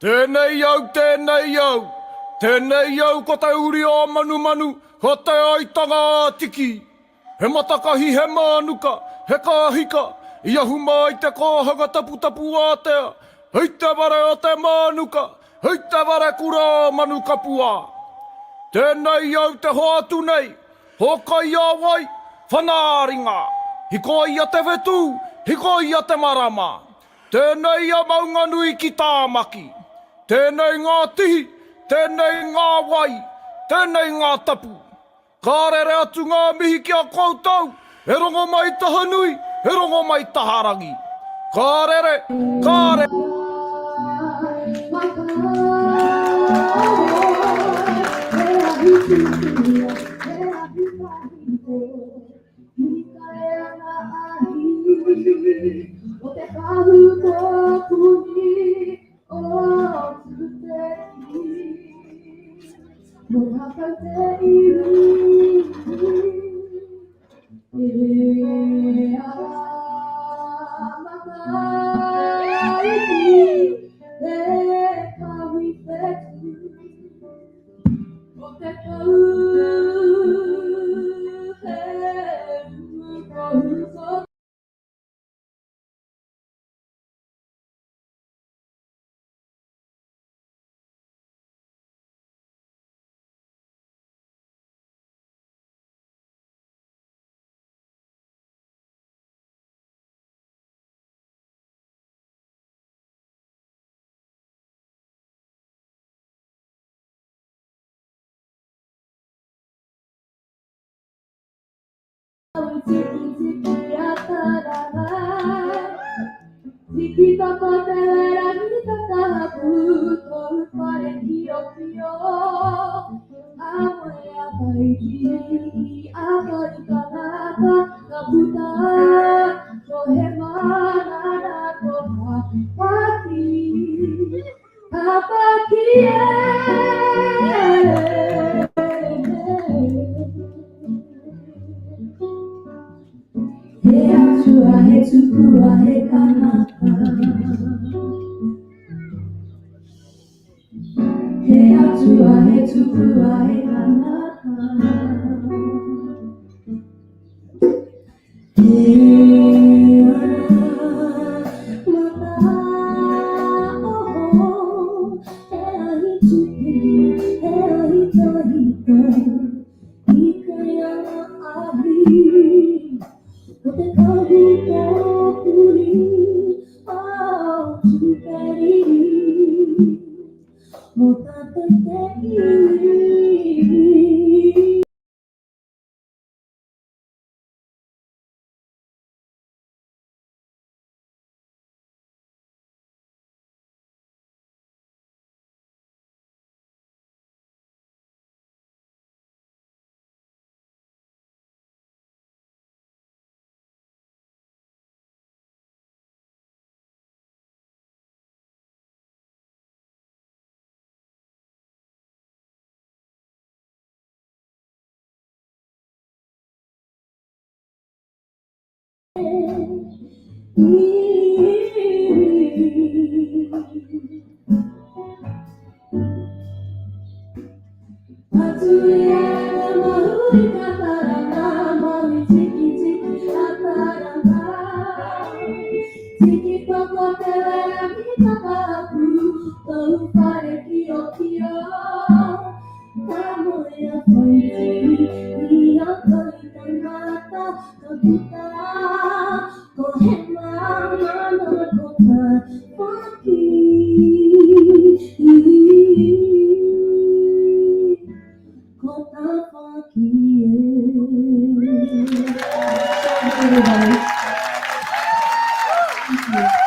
Tēnei au, tēnei au, tēnei au ko te uri o Manumanu, ko Te Aitanga a Tiki. He matakahi, he mānuka, he kāhika, i ahu mai te kōhanga taputapu ātea, hei te whare o te mānuka, hei te whare kura o Manukapua. Tēnei au te hoatu nei, hōkai a wai, whana-ā-ringa. Hikoia te whetū, hikoia te marama. Tēnei a Maunganui ki Tāmaki. Tēnei ngā tihi, tēnei ngā wai, tēnei ngā tapu. Ka rere atu ngā mihi ki a koutou, e Rongomai Tahanui, e Rongomai Taharangi. Ka rere, ka rere. Tiki toko te rangi tatapu tōu whare kiokio Ka moe a Taiki a toi tangata ka puta ko he mana ko Paki Paki e He atua, he tupua, he tangata. He atua, he tupua, he tangata. He mata oho, he ahi tupuna, he ahi tahito. I kai ana ahi, ko te kahu tōpuni, oh, tūperiri, mō tātou te iwi. Ka moe a Whaitiri i a toi tangata ka puta ko he mana ko tā whaki ko tā whaki e. Thank you everybody. Thank you.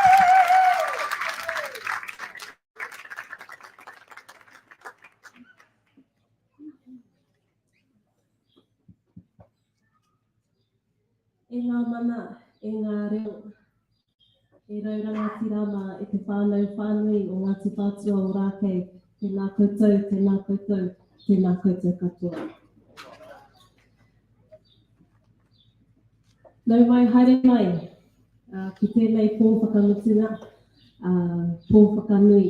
E ngā mana, e ngā reo, e rau rangatira mā, e te whānau whānui o Ngāti Whātua o Rākei, tēnā koutou, tēnā koutou, tēnā koutou katoa. Nau mai, haere mai uh, ki tēnei pō whakamutunga, uh, pō whakanui.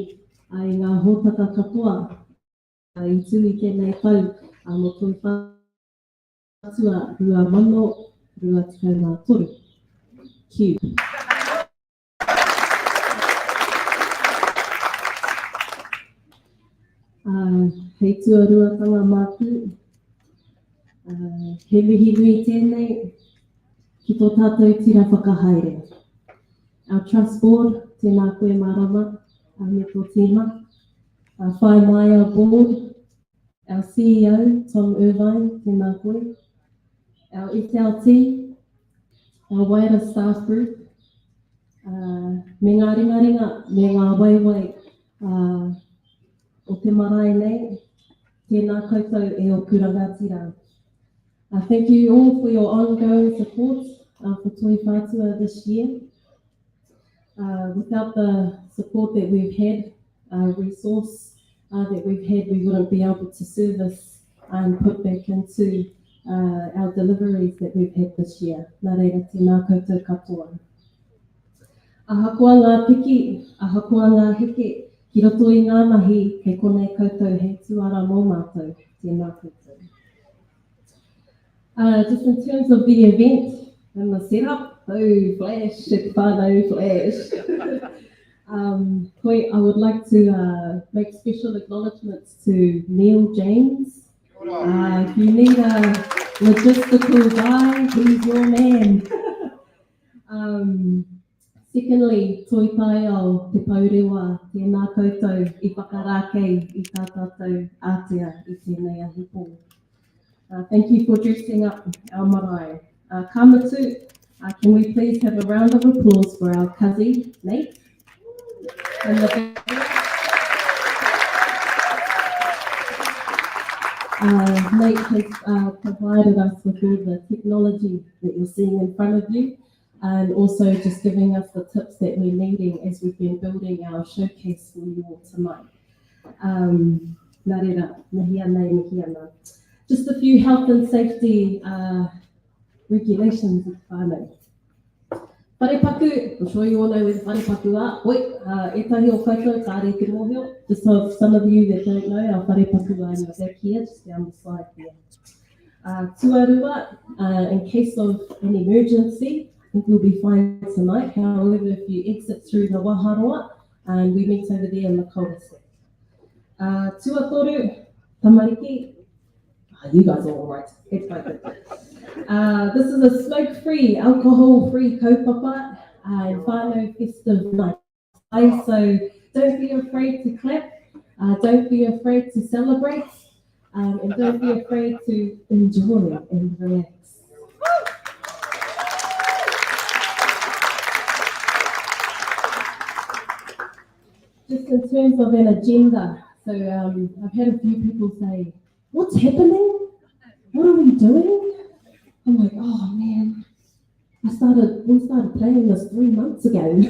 i ngā hōtaka katoa i tū i tēnei tau mō Toi Whātua 2023. Q. Hei tuaruatanga māku, he mihi nui tēnei ki tō tātou tira whakahaere. Our Trust Board, tēnā koe Marama me tō tīma. Our Whai Maia Board, our CEO, Tom Irvine, tēnā koe. Our SLT, our wider staff group, me ngā ringaringa, me ngā waiwai o te marae nei, tēnā koutou e ōku rangatira. Thank you all for your ongoing support for Toi Whātua this year. Without the support that we've had, resource that we've had, we wouldn't be able to service and put back into our deliveries that we've had this year. Nā reira, tēnā koutou katoa. Ahakoa ngā piki, ahakoa ngā heke, ki roto i ngā mahi, kei konei koutou hei tuara mō mātou. Tēnā koutou. Just in terms of the event and the setup, oh, flash, te whānau, flash. Koi, I would like to make special acknowledgements to Neil James. If you need a logistical guy, he's your man. Secondly, Toi Taiao, Te Pourewa, tēnā koutou i whakarākei i tā tātou ātea i tēnei ahi pō. Thank you for dressing up our marae. Ka mutu, can we please have a round of applause for our kazi, Nate? In the back. Nate has provided us with all the technology that you're seeing in front of you, and also just giving us the tips that we're needing as we've been building our showcase for you all tonight. Nā reira, mihi ana e mihi ana. Just a few health and safety regulations i te whānau. Wharepaku, I'm sure you all know where the wharepaku are. Oi, ētahi o koutou kāre i te mōhio. Just so some of you that don't know, our wharepaku are in the back here, just down the side here. Tuarua, in case of an emergency, I think we'll be fine tonight. However, if you exit through the waharoa, and we meet over there in the cul-de-sac. Tuatoru, tamariki, oh, you guys are all right. It's fine. This is a smoke-free, alcohol-free kaupapa and whānau festive night. So don't be afraid to clap, don't be afraid to celebrate, and don't be afraid to enjoy and relax. Just in terms of an agenda, so I've had a few people say, what's happening? What are we doing? I'm like, oh man, we started planning this 3 months ago.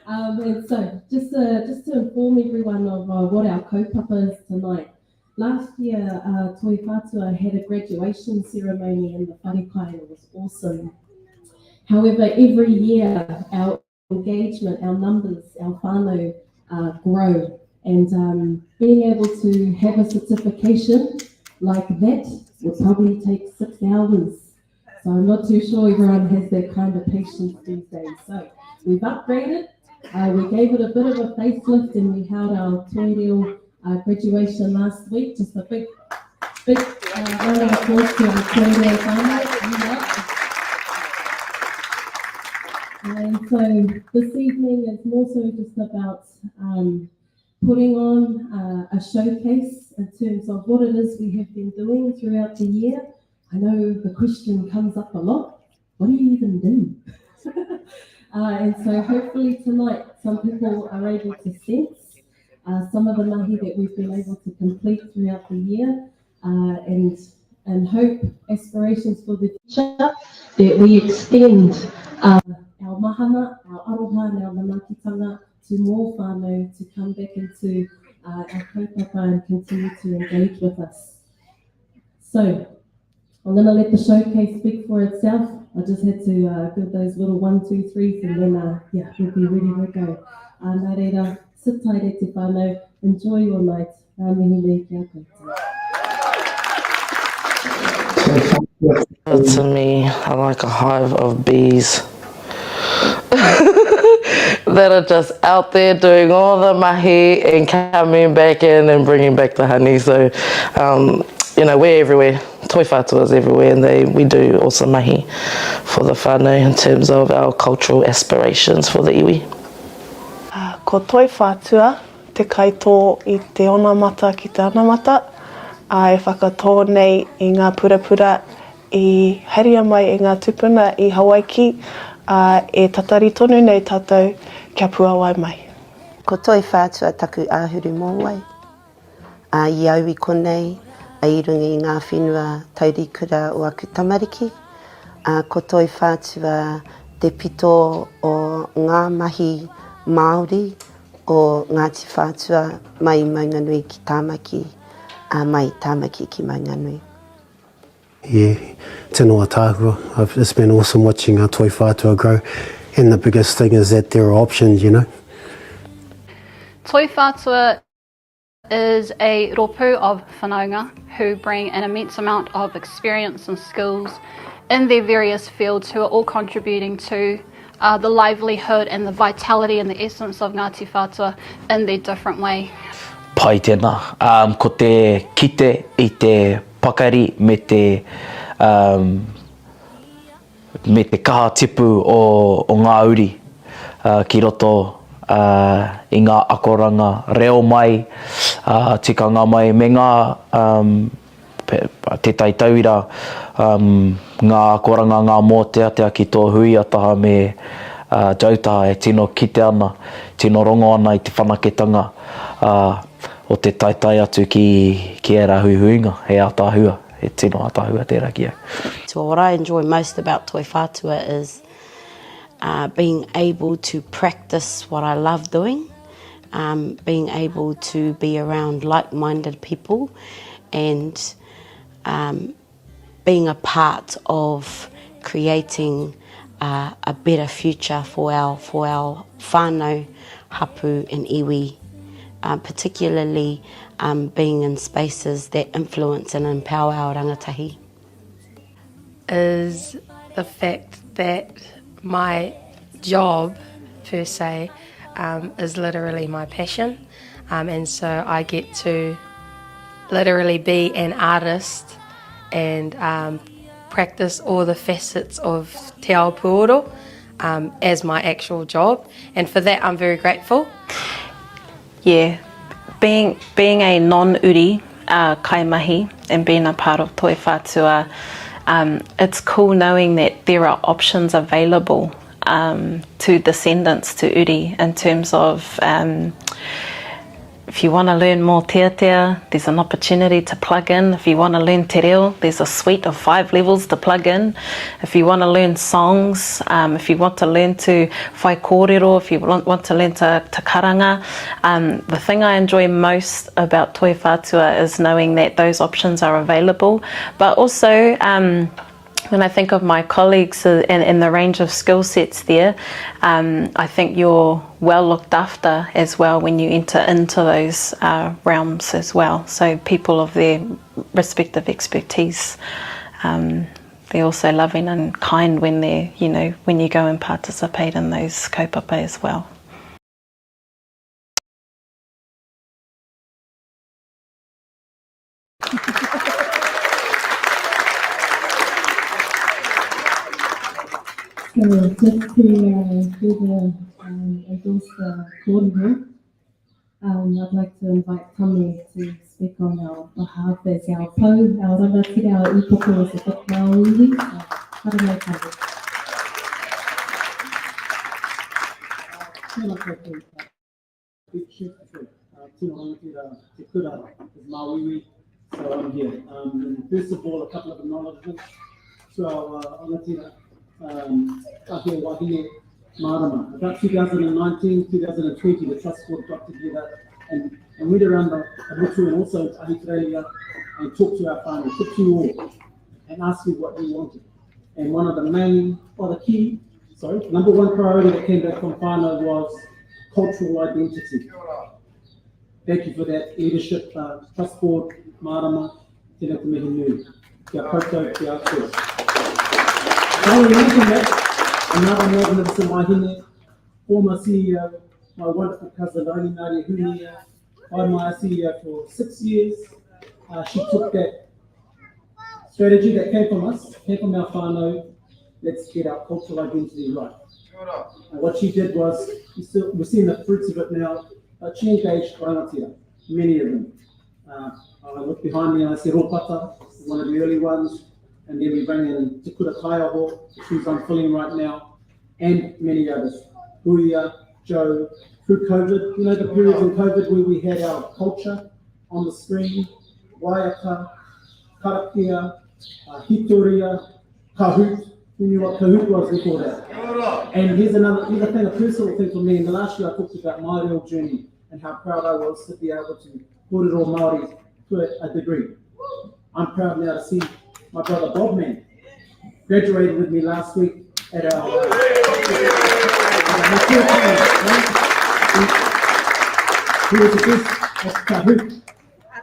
And so just to inform everyone of what our kaupapa is tonight. Last year, Toi Whātua had a graduation ceremony in the wharekai and it was awesome. However, every year our engagement, our numbers, our whānau grow. And being able to have a certification like that would probably take 6 hours. So I'm not too sure everyone has that kind of patience these days. So we've upgraded, we gave it a bit of a facelift and we held our Toi Reo graduation last week. Just a big, big round of applause to our Toi Reo whānau. And so this evening is more so just about putting on a showcase in terms of what it is we have been doing throughout the year. I know the question comes up a lot, what do you even do? And so hopefully tonight some people are able to sense some of the mahi that we've been able to complete throughout the year and hope, aspirations for the future, that we extend our mahana, our aroha and our manaakitanga to more whānau to come back into our kaupapa and continue to engage with us. So I'm going to let the showcase speak for itself. I just had to give those little 1, 2, 3s and then yeah, we'll be ready to go. Nā reira, Sit tight e te whānau, enjoy your night, ngā mihi nui ki a koutou. To me are like a hive of bees that are just out there doing all the mahi and coming back in and bringing back the honey. So, um, you know, we're everywhere. Toi Whātua is everywhere and they, we do awesome mahi for the whānau in terms of our cultural aspirations for the iwi. Ko Toi Whātua te kaitō i te onamata ki te anamata, ā, e whakatō nei i ngā purapura i haria mai e ngā tūpuna i Hawaiki, ā, e tatari tonu nei tātou kia puāwai mai. Ko Toi Whātua taku āhuru mōwai. Ā, i au i konei, ā, i runga i ngā whenua taurikura o aku tamariki, ā, ko Toi Whātua te pito o ngā mahi Māori o Ngāti Whātua mai i Maunganui ki Tāmaki, ā, mai i Tāmaki ki Maunganui. Yeah, tino ataahua. I've, it's been awesome watching our Toi Whātua grow and the biggest thing is that there are options, you know. Toi Whātua is a rōpū of whanaunga who bring an immense amount of experience and skills in their various fields who are all contributing to uh, the livelihood and the vitality and the essence of Ngāti Whātua in their different way. Pai tēnā. Um, ko te kite i te pakari me te, um, me te kaha tipu o, o ngā uri uh, ki roto uh, i ngā akoranga reo mai, uh, tikanga mai, me ngā um, tētahi tauira, um, ngā akoranga, ngā mōteatea ki tō huia taha me uh, Joe taha e tino kite ana, tino rongo ana i te whanaketanga uh, o te taetae atu ki, ki ērā huihuinga, he ātaahua, he tino ātaahua tērā ki au. So what I enjoy most about Toi Whātua is uh, being able to practice what I love doing, um, being able to be around like-minded people and um, being a part of creating uh, a better future for our, for our whānau, hapu and iwi, uh, particularly um, being in spaces that influence and empower our rangatahi. Is the fact that my job, per se, um, is literally my passion. Um, and so I get to literally be an artist and um, practice all the facets of Te Ao Puoro um, as my actual job. And for that, I'm very grateful. Yeah, being, being a non-uri uh, kaimahi and being a part of Toi Whātua, um, it's cool knowing that there are options available um, to descendants, to uri, in terms of um, if you want to learn more teatea, there's an opportunity to plug in. If you want to learn te reo, there's a suite of five levels to plug in. If you want to learn songs, um, if you want to learn to whai kōrero, if you want, want to learn to, to karanga, um, the thing I enjoy most about Toi Whātua is knowing that those options are available. But also, um, when I think of my colleagues uh, and, and the range of skill sets there, um, I think you're well looked after as well when you enter into those uh, realms as well. So people of their respective expertise, um, they're also loving and kind when they're, you know, when you go and participate in those kaupapa as well. So just to uh, further um, endorse the kōrero, um, I'd like to invite Tommy to speak on our behalf as our pou, our rangatira, our upoko as a whakamāori. So, haere mai, Tommy. Tēnā koutou. Big chief uh, tino rangatira te kura is Māuiui, so I'm here. Um, and first of all, a couple of acknowledgements to our uh, rangatira, um, Ahe Wahine Marama. About 2019, 2020, the Trust Board got together and, and went around the, the Motu and also to Ahitereiria and talked to our whānau, talked to you all, and asked you what you wanted. And one of the main, or the key, sorry, number one priority that came back from whānau was cultural identity. Thank you for that leadership, uh, trust board, mārama, tēnā te mihi nui. Kia koutou, ki a koe. Following on from that, another magnificent wahine, former CEO, my wonderful cousin, Rangimarie Hunia, by my CEO for six years. Uh, she took that strategy that came from us, came from our whānau, let's get our cultural identity right. And what she did was, still, we're seeing the fruits of it now, but she engaged rangatira, many of them. Uh, I looked behind me and I said Ropata, one of the early ones, and then we bring in Te Kura Taiaho, who's I'm filling right now, and many others. Huia, Joe, through COVID, you know, the periods in COVID where we had our culture on the screen, waiata, karakia, uh, hitoria, Kahoot. Who knew what Kahoot was before that? And here's another, here's a thing, a personal thing for me. In the last year, I talked about my real journey and how proud I was to be able to kōrero Māori to a, a degree. I'm proud now to see my brother Bob Man graduated with me last week at our. He was the best at Kahoot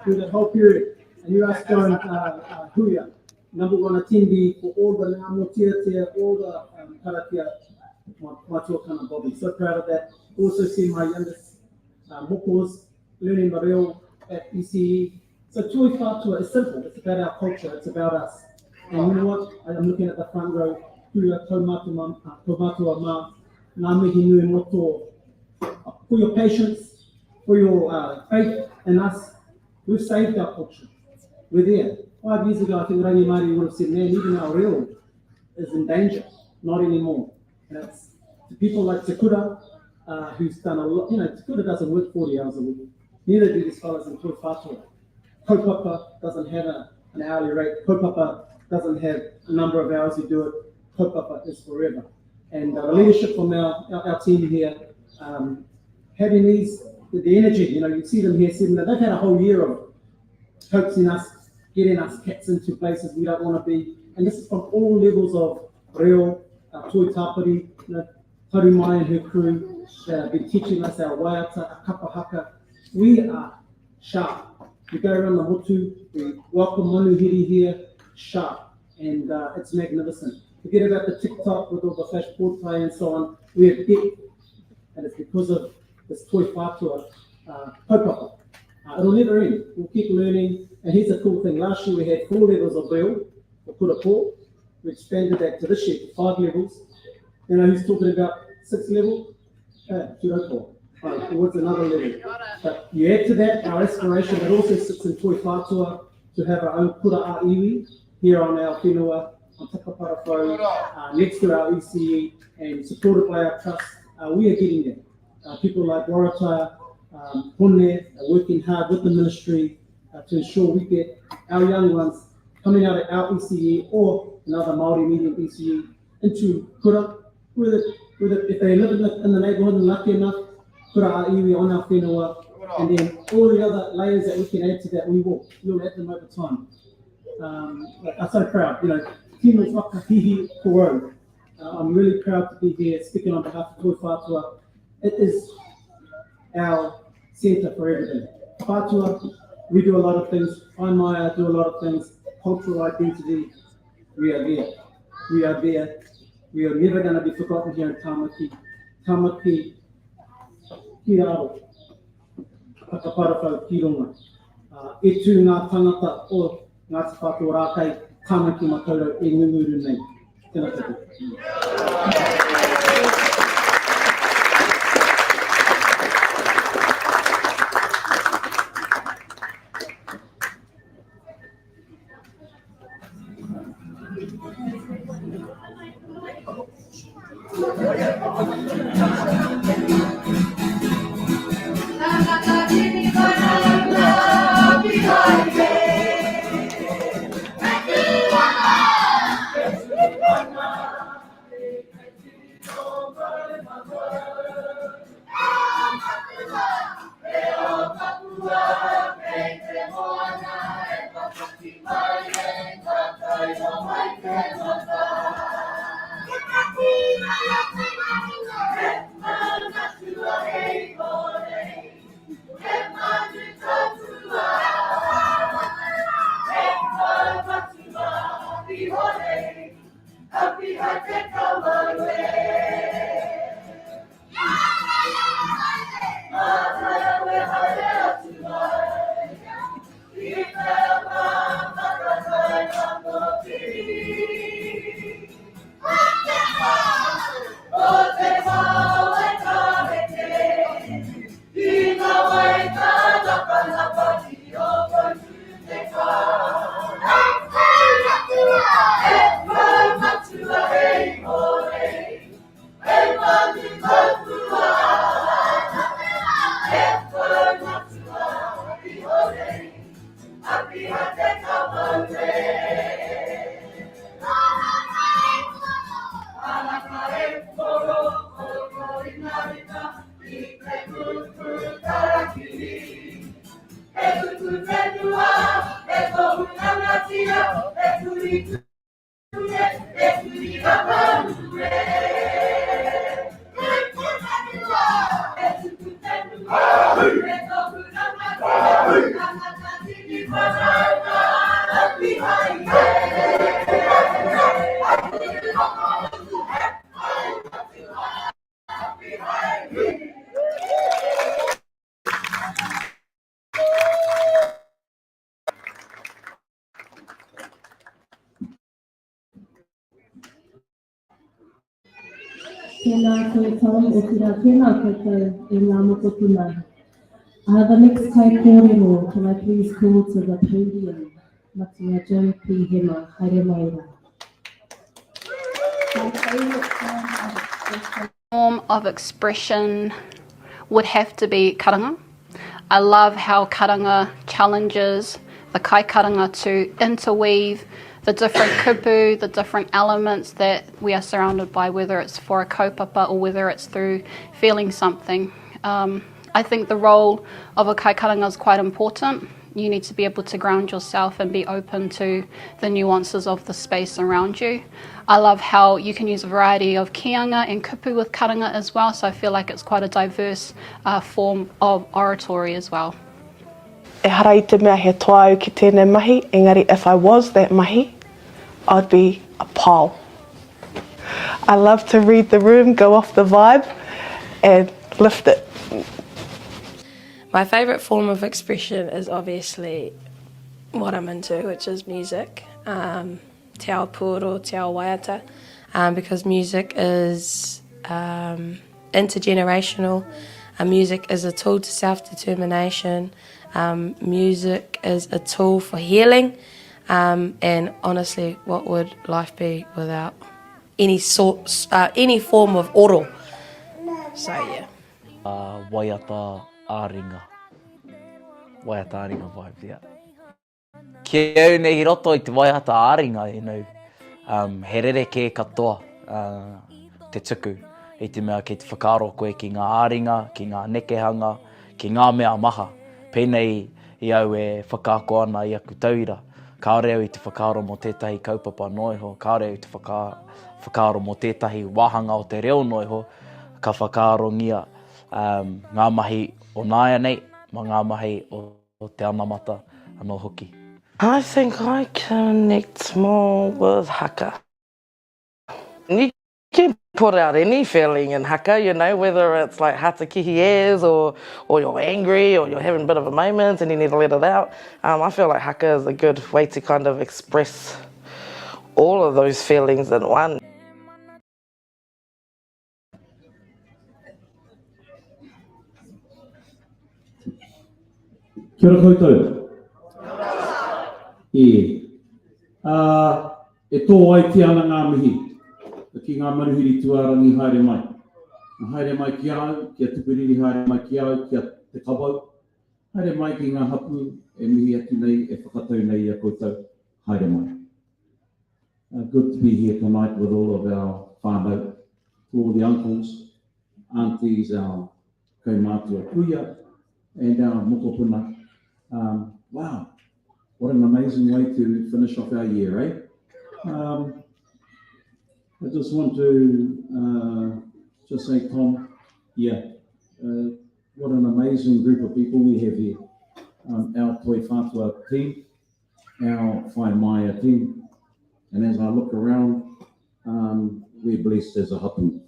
through that whole period. And you ask Joan uh, uh, Huia, number one attendee for all the Ngā Mōteatea, all the um, karakia, my, my tuakana Bobby. So proud of that. Also see my youngest uh, mokos learning the reo at ECE. So Toi Whātua is simple. It's about our culture. It's about us. And you know what? I'm looking at the front row. Huia taumatua, uh, taumatua mā, ngā mihi nui mō tō, for your patience, for your uh, faith in us. We've saved our culture. We're there. Five years ago, I think Rangimarie would have said, man, even our reo is in danger. Not anymore. And it's to people like Te Kura, uh, who's done a lot, you know, Te Kura doesn't work 40 hours a week. Neither do these fellas in Toi Whātua. Kaupapa doesn't have a, an hourly rate. Kaupapa doesn't have a number of hours you do it. Kaupapa is forever. And uh, the leadership from our, our, our team here, um, having these, the, the energy, you know, you see them here sitting there, they've had a whole year of coaxing us, getting us cats into places we don't want to be. And this is from all levels of reo, uh, Toi Tāpiri, you know, Tarumai and her crew that have been teaching us our waiata, our kapa haka. We are sharp. We go around the motu, we welcome manuhiri here, sharp, and uh, it's magnificent. Forget about the TikTok with all the flash portai and so on. We have depth, and it's because of this Toi Whātua uh, kaupapa. Uh, it'll never end. We'll keep learning. And here's a cool thing. Last year we had four levels of reo for kura pō. We expanded that to this year to five levels. You know who's talking about sixth level? Uh, Tūraupo. Uh, towards another level. But you add to that our aspiration that also sits in Toi Whātua to have our own kura a iwi here on our whenua, on Takaparawhau, uh, next to our ECE and supported by our trust. Uh, we are getting there. Uh, people like Waratah, um, Hone are working hard with the ministry uh, to ensure we get our young ones coming out of our ECE or another Māori medium ECE into kura, whether, whether if they live in the, in the neighborhood and lucky enough, kura a iwi on our whenua, and then all the other layers that we can add to that, we will. We'll add them over time. Um, I'm so proud, you know, tino whakahihi koro. Uh, I'm really proud to be here speaking on behalf of Toi Whātua. It is our centre for everything. Whātua, we do a lot of things. Whaimaya do a lot of things. Cultural identity, we are there. We are there. We are never going to be forgotten here in Tamaki. Tamaki, ki raro, whakaparawhau ki runga. Uh, e tū ngā tangata o Ngāti Whātua Rākei, Tāmaki Makaurau e ngunguru nei. Tēnā koutou. Tēnā koe Tom, otirā tēnā koutou e ngā mokopuna. Uh, the next kaikōrero, can I please call to the podium, Matua Joe Pihema, haere mai rā. My favourite form of expression. Form of expression would have to be karanga. I love how karanga challenges the kaikaranga to interweave the different kupu, the different elements that we are surrounded by, whether it's for a kaupapa or whether it's through feeling something. Um, I think the role of a kaikaranga is quite important. You need to be able to ground yourself and be open to the nuances of the space around you. I love how you can use a variety of kianga and kupu with karanga as well, so I feel like it's quite a diverse uh, form of oratory as well. Ehara i te mea he toa au ki tēnei mahi, engari if I was that mahi, I'd be a pile. I love to read the room, go off the vibe and lift it. My favourite form of expression is obviously what I'm into, which is music. Um, te ao pūoro, te ao waiata, um, because music is um, intergenerational. Uh, music is a tool to self-determination. Um, music is a tool for healing. Um, and honestly, what would life be without any sort, uh, any form of oro? So yeah. Uh, waiata ā-ringa. Waiata ā-ringa vibes, yeah. Ki au nei i roto i te waiata ā-ringa, you know, um, he rerekē katoa uh, te tuku i te mea kei te whakaaro koe ki ngā ā-ringa, ki ngā nekehanga, ki ngā mea maha. Pēnei i au e whakaako ana i aku tauira, kāore au i te whakaaro mō tētahi kaupapa noa iho, kāore au i te whaka, whakaaro mō tētahi wāhanga o te reo noa iho, ka whakaarongia um, ngā mahi o nāianei, ma ngā mahi o o te anamata anō hoki. I think I connect more with haka. You can put out any feeling in haka, you know, whether it's like hatakihi as or, or you're angry or you're having a bit of a moment and you need to let it out. Um, I feel like haka is a good way to kind of express all of those feelings in one. Kia ora koutou. E. Ā, e tōaitia ana ngā mihi ki ngā manuhiri tuārangi haere mai. Haere mai ki a au, ki a Tuperiri haere mai ki a au, ki a Te Kawau. Haere mai ki ngā hapū e mihi atu nei, e whakatau nei i a koutou. Haere mai. Uh, good to be here tonight with all of our whānau, to all the uncles, aunties, our kaumātua kuia, and our mokopuna. Um, wow, what an amazing way to finish off our year, eh? Um, I just want to uh, just say, Tom, yeah, uh, what an amazing group of people we have here. Um, our Toi Whātua team, our Whai Maia team. And as I look around, um, we're blessed as a hapu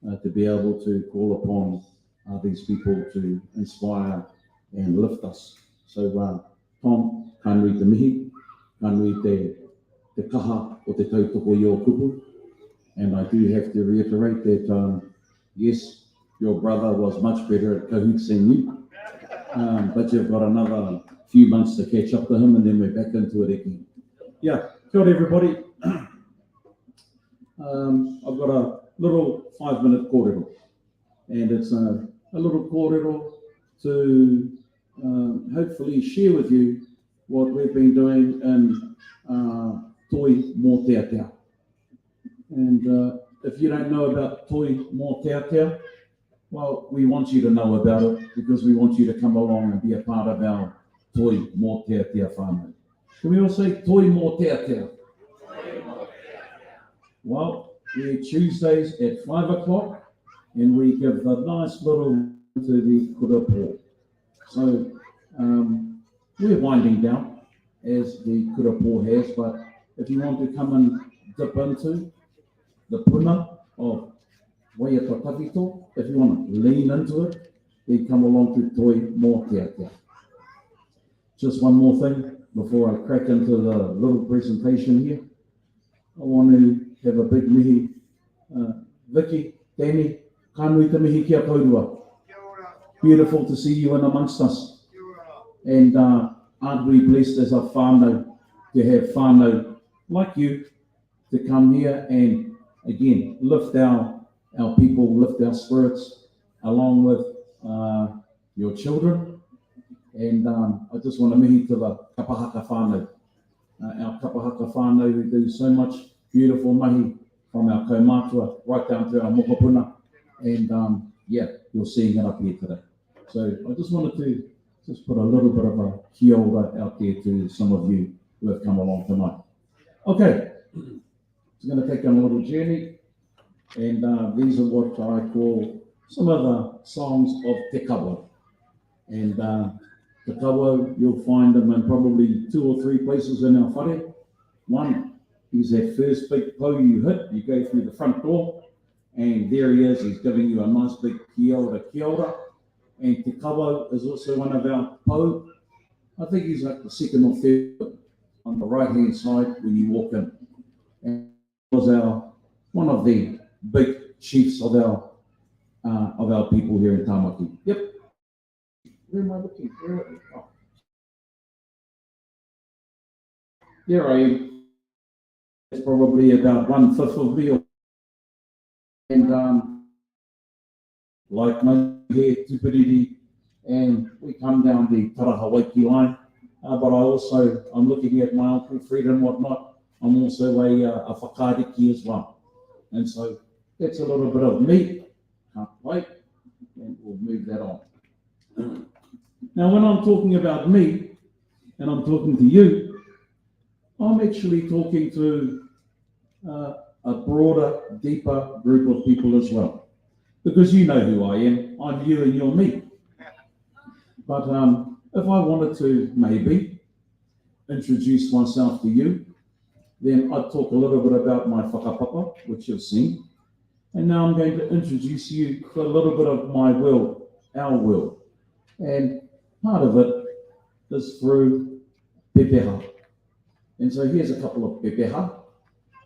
uh, to be able to call upon uh, these people to inspire and lift us. So, uh, Tom, ka nui te mihi, ka nui te, te kaha o te tautoko i ō kupu. And I do have to reiterate that, um, yes, your brother was much better at cahoots than you, um, but you've got another few months to catch up to him and then we're back into it again. Yeah, kia ora everybody. Um, I've got a little five-minute kōrero, and it's a, a little kōrero to um, hopefully share with you what we've been doing in uh, Toi Mōteatea. And uh, if you don't know about Toi Mōteatea, well, we want you to know about it because we want you to come along and be a part of our Toi Mōteatea whānau. Can we all say Toi Mōteatea? Well, we're Tuesdays at 5 o'clock and we give the nice little to the kura pō. So um, we're winding down as the kura pō has, but if you want to come and dip into the puna of Waiata Tawhito, if you want to lean into it, then come along to Toi Mōteatea. Just one more thing before I crack into the little presentation here. I want to have a big mihi. Uh, Vicky, Danny, ka nui te mihi ki a kourua. Beautiful to see you in amongst us. And uh, aren't we blessed as a whānau to have whānau like you to come here and again lift our, our people, lift our spirits along with uh, your children. And um, I just want to mihi to the kapahaka whānau. Uh, our kapahaka whānau who do so much beautiful mahi from our kaumātua right down to our mokopuna. And um, yeah, you're seeing it up here today. So I just wanted to just put a little bit of a kia ora out there to some of you who have come along tonight. Okay, it's going to take on a little journey. And uh, these are what I call some of the songs of Te Kawa. And uh, Te Kawa, you'll find them in probably two or three places in our whare. One is that first big pou you hit, you go through the front door, and there he is, he's giving you a nice big kia ora, kia ora. And Te Kawa is also one of our pou. I think he's like the second or third on the right-hand side when you walk in. And was our one of the big chiefs of our uh, of our people here in Tamaki. Yep. Where am I looking? Where, oh. There I am. It's probably about one fifth of me. And um, like most here, Tuperiri, and we come down the Tarahawaiki line. Uh, but I also, I'm looking at my uncle Fred and whatnot. I'm also a, uh, a whakariki as well. And so that's a little bit of me. Can't wait. And we'll move that on. Now, when I'm talking about me, and I'm talking to you, I'm actually talking to uh, a broader, deeper group of people as well. Because you know who I am. I'm you and you're me. But um, if I wanted to maybe introduce myself to you, then I'd talk a little bit about my whakapapa, which you've seen. And now I'm going to introduce you to a little bit of my world, our world. And part of it is through pepeha. And so here's a couple of pepeha.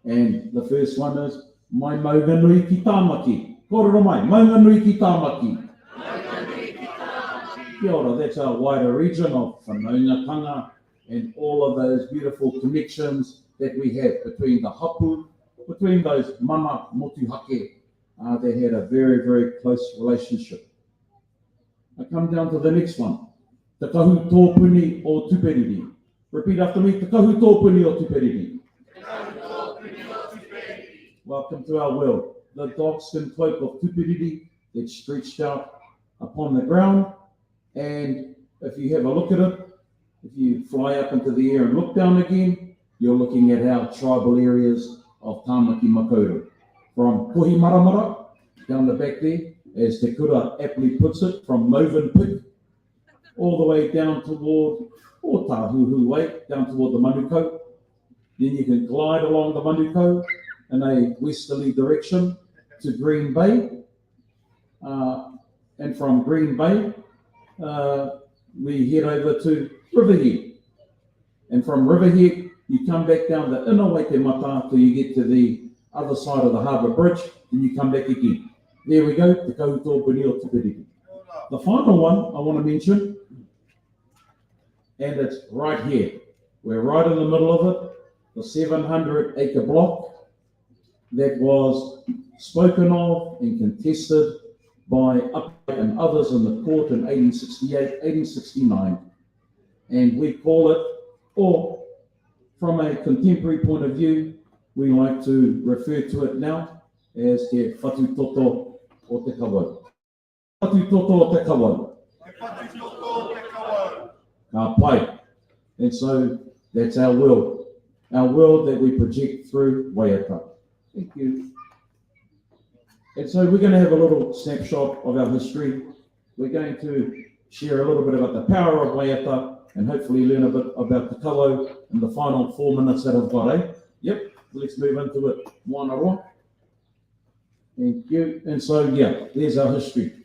And the first one is, Mai Maunganui ki Tāmaki. Kōrero mai, Maunganui ki Tāmaki. Maunganui ki Tāmaki. Kia ora, that's our wider region of whanaungatanga and all of those beautiful connections that we have between the hapu, between those mana motuhake, uh, they had a very, very close relationship. I come down to the next one. Te kahu tōpuni o Tuperiri. Repeat after me, Te kahu tōpuni o Tuperiri. Te kahu tōpuni o Tuperiri. Welcome to our world. The dark-skinned cloak of Tuperiri that stretched out upon the ground. And if you have a look at it, if you fly up into the air and look down again, you're looking at our tribal areas of Tāmaki Makaurau. From Kohimaramara, down the back there, as Te Kura aptly puts it, from Movenpick, all the way down toward Ōtāhuhu Way, down toward the Manukau. Then you can glide along the Manukau in a westerly direction to Green Bay. Uh, and from Green Bay, uh, we head over to Riverhead. And from Riverhead, you come back down the inner Waitemata till you get to the other side of the harbour bridge, and you come back again. There we go, Te Kahuto Benio Tuperiri. The final one I want to mention, and it's right here. We're right in the middle of it, the 700 acre block that was spoken of and contested by Up and others in the court in 1868, 1869. And we call it, or from a contemporary point of view, we like to refer to it now as Te Whatutoto o Te Kawau. Whatutoto o Te Kawau. Te Whatutoto o Te Kawau. Ka pai. And so that's our world. Our world that we project through waiata. Thank you. And so we're going to have a little snapshot of our history. We're going to share a little bit about the power of waiata and hopefully learn a bit about the kawau in the final four minutes that I've got, eh? Yep, let's move into it. Moana Thank you. And so, yeah, there's our history.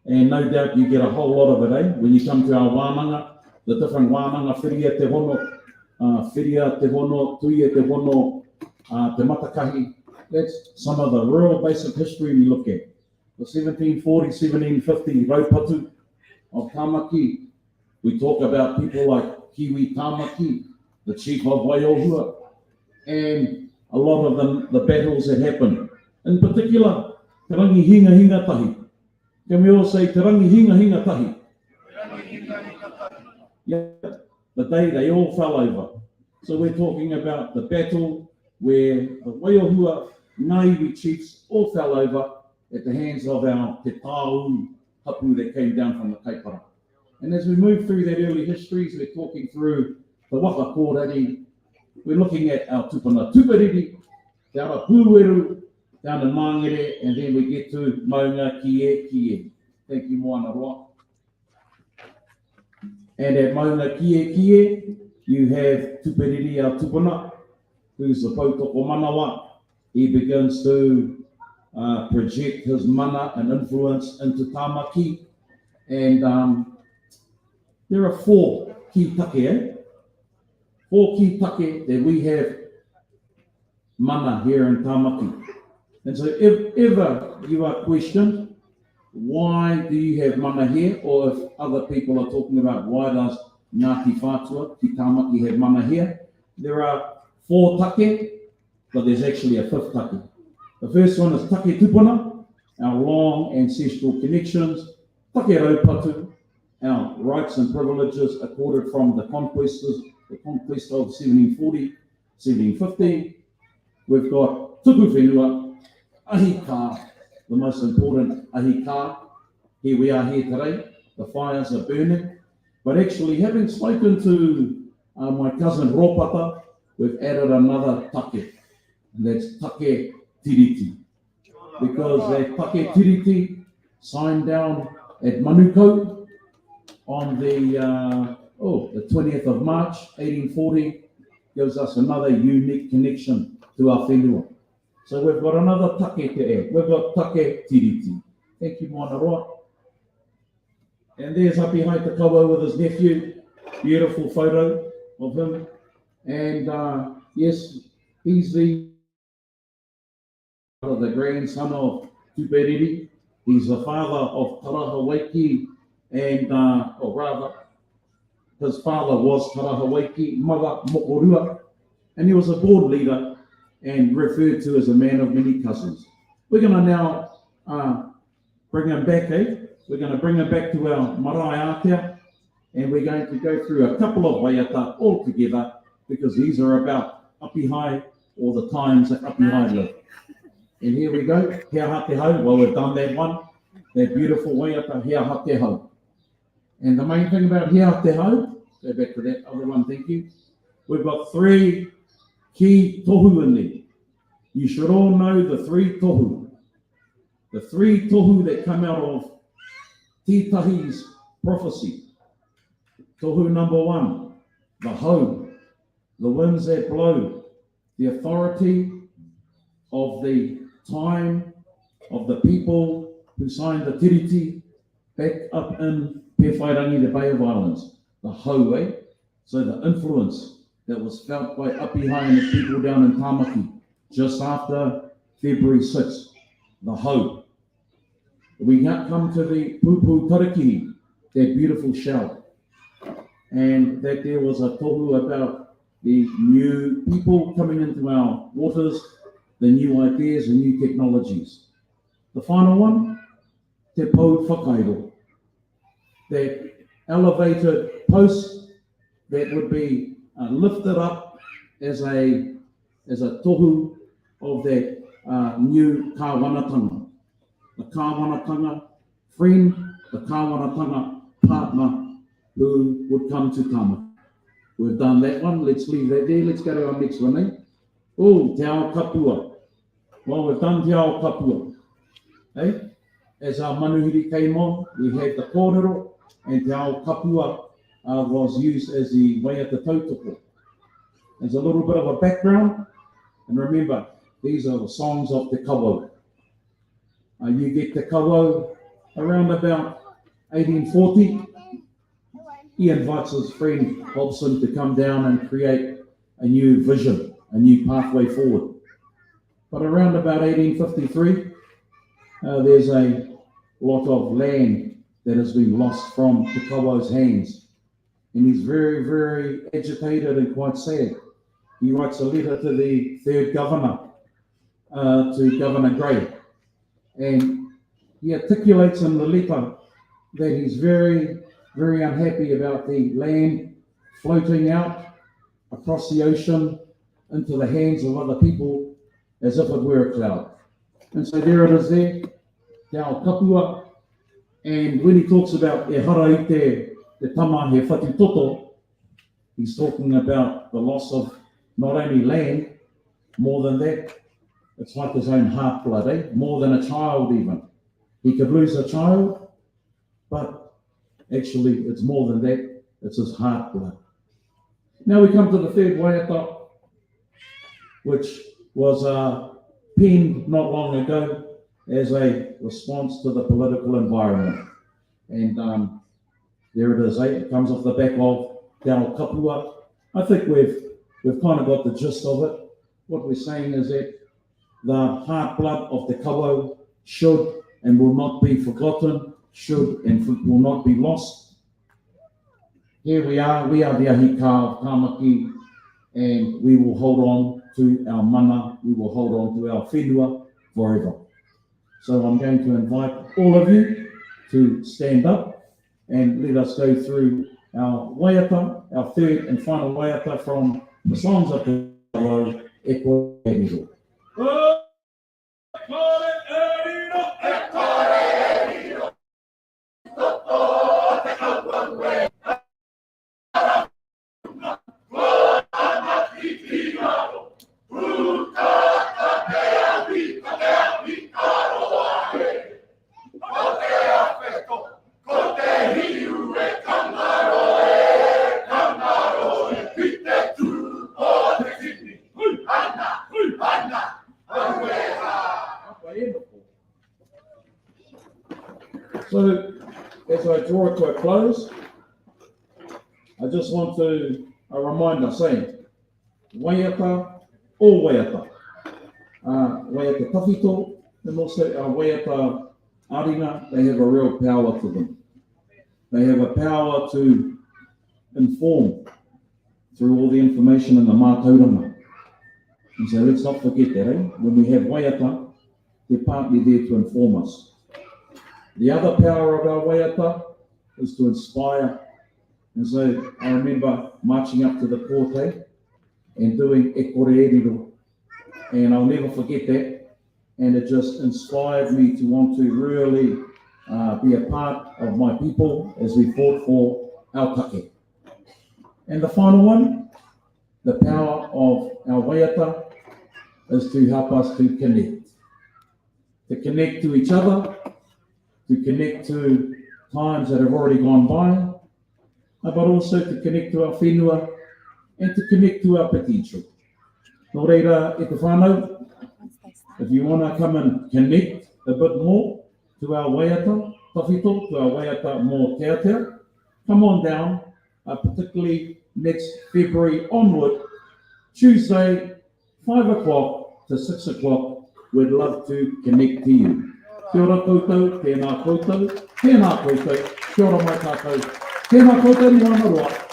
And no doubt you get a whole lot of it, eh? When you come to our wānanga, the different wānanga, whiria te hono, uh, whiria te hono, tuia te hono, uh, te matakahi. That's some of the real basic history we look at. The 1740, 1750 raupatu of Tamaki. We talk about people like Kiwi Tamaki, the chief of Waiohua, and a lot of the, the battles that happened. In particular, Te Rangi Hinga Hinga Tahi. Can we all say Te Rangi Hinga Hinga Tahi? Yeah, the day they all fell over. So we're talking about the battle where the Waiohua Ngāiwi chiefs all fell over at the hands of our Te Tāu hapu that came down from the Kaipara. And as we move through that early histories, we're talking through the waka kōrari, we're looking at our tupuna tuperiri, te ara pūweru, down in Māngere, and then we get to Maunga Kie Kie. Thank you, Moana Roa. And at Maunga Kie Kie, you have Tuperiri our tupuna, who's the poutoko manawa. He begins to uh, project his mana and influence into Tamaki. And um, there are four key take, eh? Four key take that we have mana here in Tamaki. And so if ever you are questioned, why do you have mana here? Or if other people are talking about why does Ngāti Whātua ki Tamaki have mana here, there are four take, but there's actually a fifth take. The first one is take tupuna, our long ancestral connections, take raupatu, our rights and privileges accorded from the conquestors, the conquest of 1740, 1750. We've got tuku whenua, ahi kā, the most important ahi kā. Here we are here today. The fires are burning. But actually, having spoken to uh, my cousin Ropata, we've added another take, and that's take tiriti. Because that take tiriti signed down at Manukau on the, uh, oh, the 20th of March, 1840, gives us another unique connection to our whenua. So we've got another take to add. We've got take tiriti. Thank you, Moana Roa. And there's Apihai Te Kawau with his nephew. Beautiful photo of him. And uh, yes, he's the, the grandson of Tuperiri. He's the father of Tarahawaiki and, uh, or rather, his father was Tarahawaiki, mother Mokorua, and he was a board leader and referred to as a man of many cousins. We're going to now uh, bring him back, eh? We're going to bring him back to our marae ātea, and we're going to go through a couple of waiata all together because these are about Apihai or the times that Apihai lived. And here we go, He aha te hau. Well, we've done that one. That beautiful waiata, He aha te hau. And the main thing about He aha te hau, go back to that other one, thank you. We've got three key tohu in there. You should all know the three tohu. The three tohu that come out of Titahi's prophecy. Tohu number one, the hau, the winds that blow. The authority of the time of the people who signed the Tiriti back up in Pewhairangi, the Bay of Islands, the hau, eh? So the influence that was felt by Apihai and his people down in Tamaki just after February 6, the hau. We come to the Pupu Tarakihi, that beautiful shell, and that there was a tohu about the new people coming into our waters, the new ideas and new technologies. The final one, Te Pou Whakairo, that elevated post that would be uh, lifted up as a, as a tohu of that uh, new kāwanatanga. The kāwanatanga friend, the kāwanatanga partner who would come to Tāmaki. We've done that one. Let's leave that there. Let's go to our next one, eh? Oh, Te Ao Kapua. Well, we've done Te Ao Kapua. Eh? As our manuhiri came on, we had the kōrero, and Te Ao Kapua uh, was used as the waiata tautoko. There's a little bit of a background, and remember, these are the songs of Te Kawau. Uh, you get Te Kawau around about 1840. He invites his friend Hobson to come down and create a new vision, a new pathway forward. But around about 1853, uh, there's a lot of land that has been lost from Te Kawau's hands. And he's very, very agitated and quite sad. He writes a letter to the third governor, uh, to Governor Grey. And he articulates in the letter that he's very, very unhappy about the land floating out across the ocean into the hands of other people as if it were a cloud. And so there it is there, Te Ao Kapua. And when he talks about e hara i te, te tama he whatu toto, he's talking about the loss of not only land, more than that, it's like his own heart blood, eh? More than a child even. He could lose a child, but actually it's more than that. It's his heart blood. Now we come to the third waiata, which was uh, penned not long ago as a response to the political environment. And um, there it is, eh? It comes off the back of Te Ao Kapua. I think we've, we've kind of got the gist of it. What we're saying is that the heart blood of Te Kawau should and will not be forgotten, should and will not be lost. Here we are, we are the ahi kā of Tāmaki, and we will hold on to our mana, we will hold on to our whenua forever. So I'm going to invite all of you to stand up and let us go through our waiata, our third and final waiata from the songs of Te Kawau, E Kore E Riro. E kore e riro, e kore e riro, toto te kawau e. So, as I draw it to a close, I just want to a reminder saying, waiata, all waiata. Uh, waiata tawhito, and also our waiata aringa, they have a real power to them. They have a power to inform through all the information in the mātauranga. And so let's not forget that, eh? When we have waiata, they're partly there to inform us. The other power of our waiata is to inspire. And so I remember marching up to the court eh, and doing E Kore E Riro. And I'll never forget that. And it just inspired me to want to really uh, be a part of my people as we fought for our take. And the final one, the power of our waiata is to help us to connect. To connect to each other, to connect to times that have already gone by, uh, but also to connect to our whenua and to connect to our potential. Nō reira, e te whānau, if you wanna come and connect a bit more to our waiata tawhito, to our waiata mōteatea, come on down, uh, particularly next February onward, Tuesday, 5 o'clock to 6 o'clock, we'd love to connect to you. Kia ora koutou, tēnā koutou, tēnā koutou, kia ora mai tātou, tēnā koutou Moana Roa.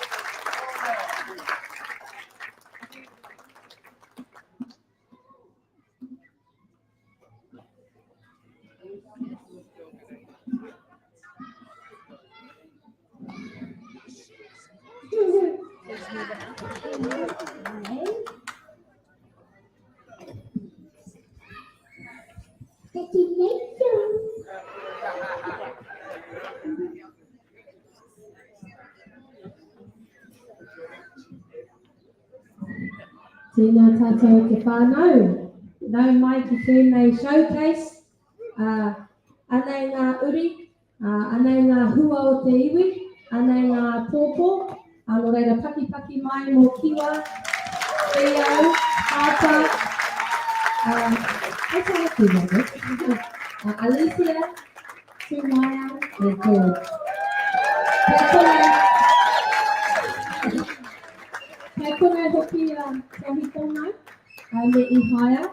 Tēnā tātou te whānau. Nau mai ki tēnei showcase. Uh, anei ngā uri, uh, anei ngā hua o te iwi, anei ngā pōpō. Uh, nō reira pakipaki mai mō Kiwa, Theo, Pāpā, uh, hei tā atu, uh, Alicia, Tūmaia and George. Kei konei, kei konei hoki a Tahi Tōmau me Ihaia.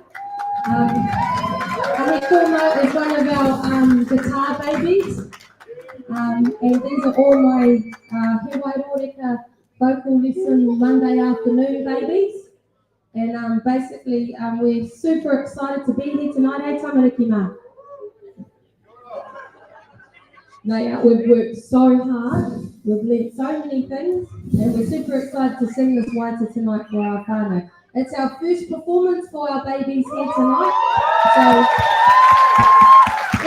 Tahi Tōmau is one of our um, guitar babies. Um, and these are all my uh, He Wairoreka vocal lesson Monday afternoon babies. And um, basically, um, we're super excited to be here tonight. Hey, tamariki mā. Mate, we've worked so hard, we've learnt so many things, and we're super excited to sing this waiata tonight for our whānau. It's our first performance for our babies here tonight, so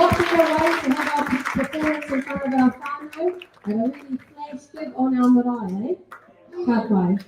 what better way to have our performance in front of our whānau and a really flash gig on our marae, eh? Ka pai.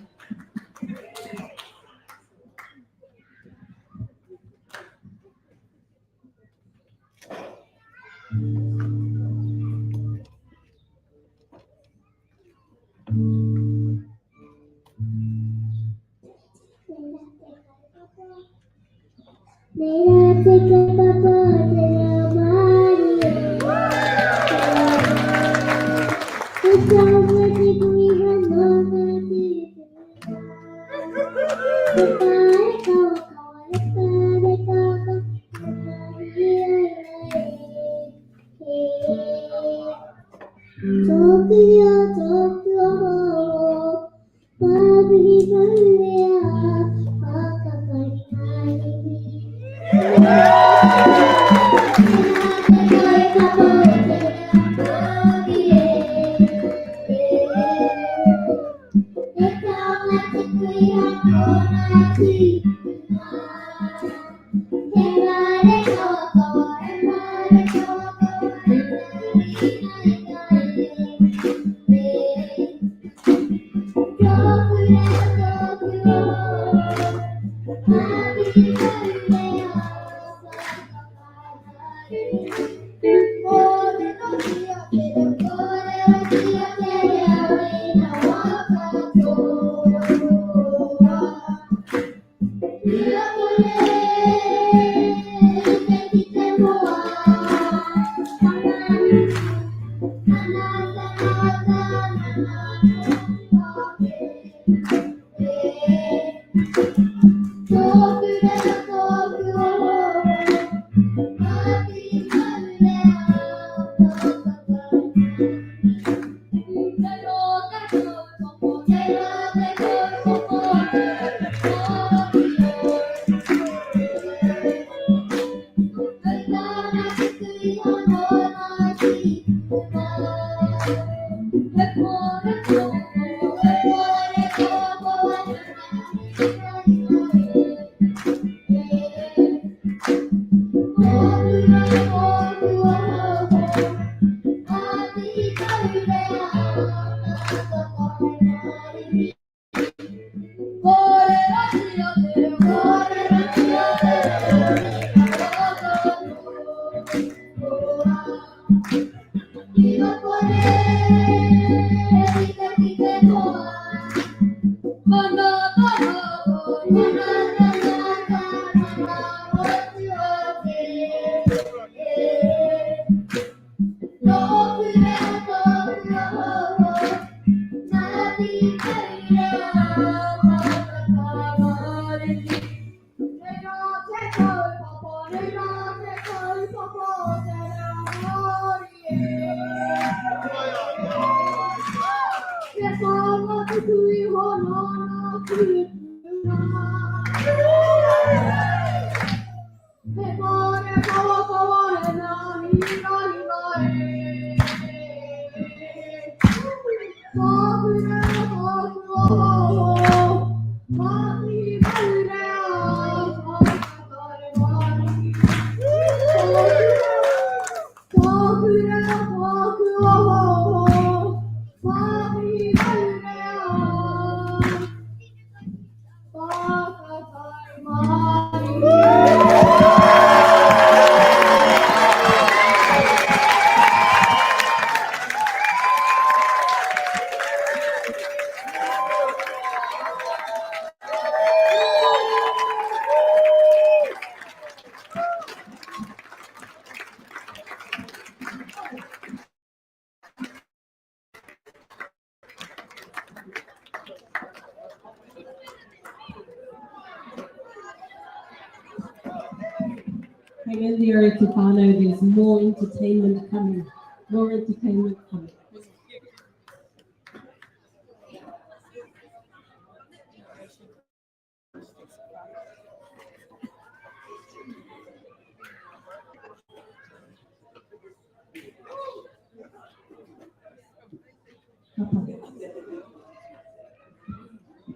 Koirā te kaupapa o te reo Māori e. He taonga tuku iho nō ngā tūpuna. He whare kawakawa he mea hirahira e. Tōku reo, tōku ohooho, māpihi maurea, whakatai marihi. Tōku reo, tōku ohooho, māpihi maurea. Hang in there, te whānau, there's more entertainment coming. More entertainment coming.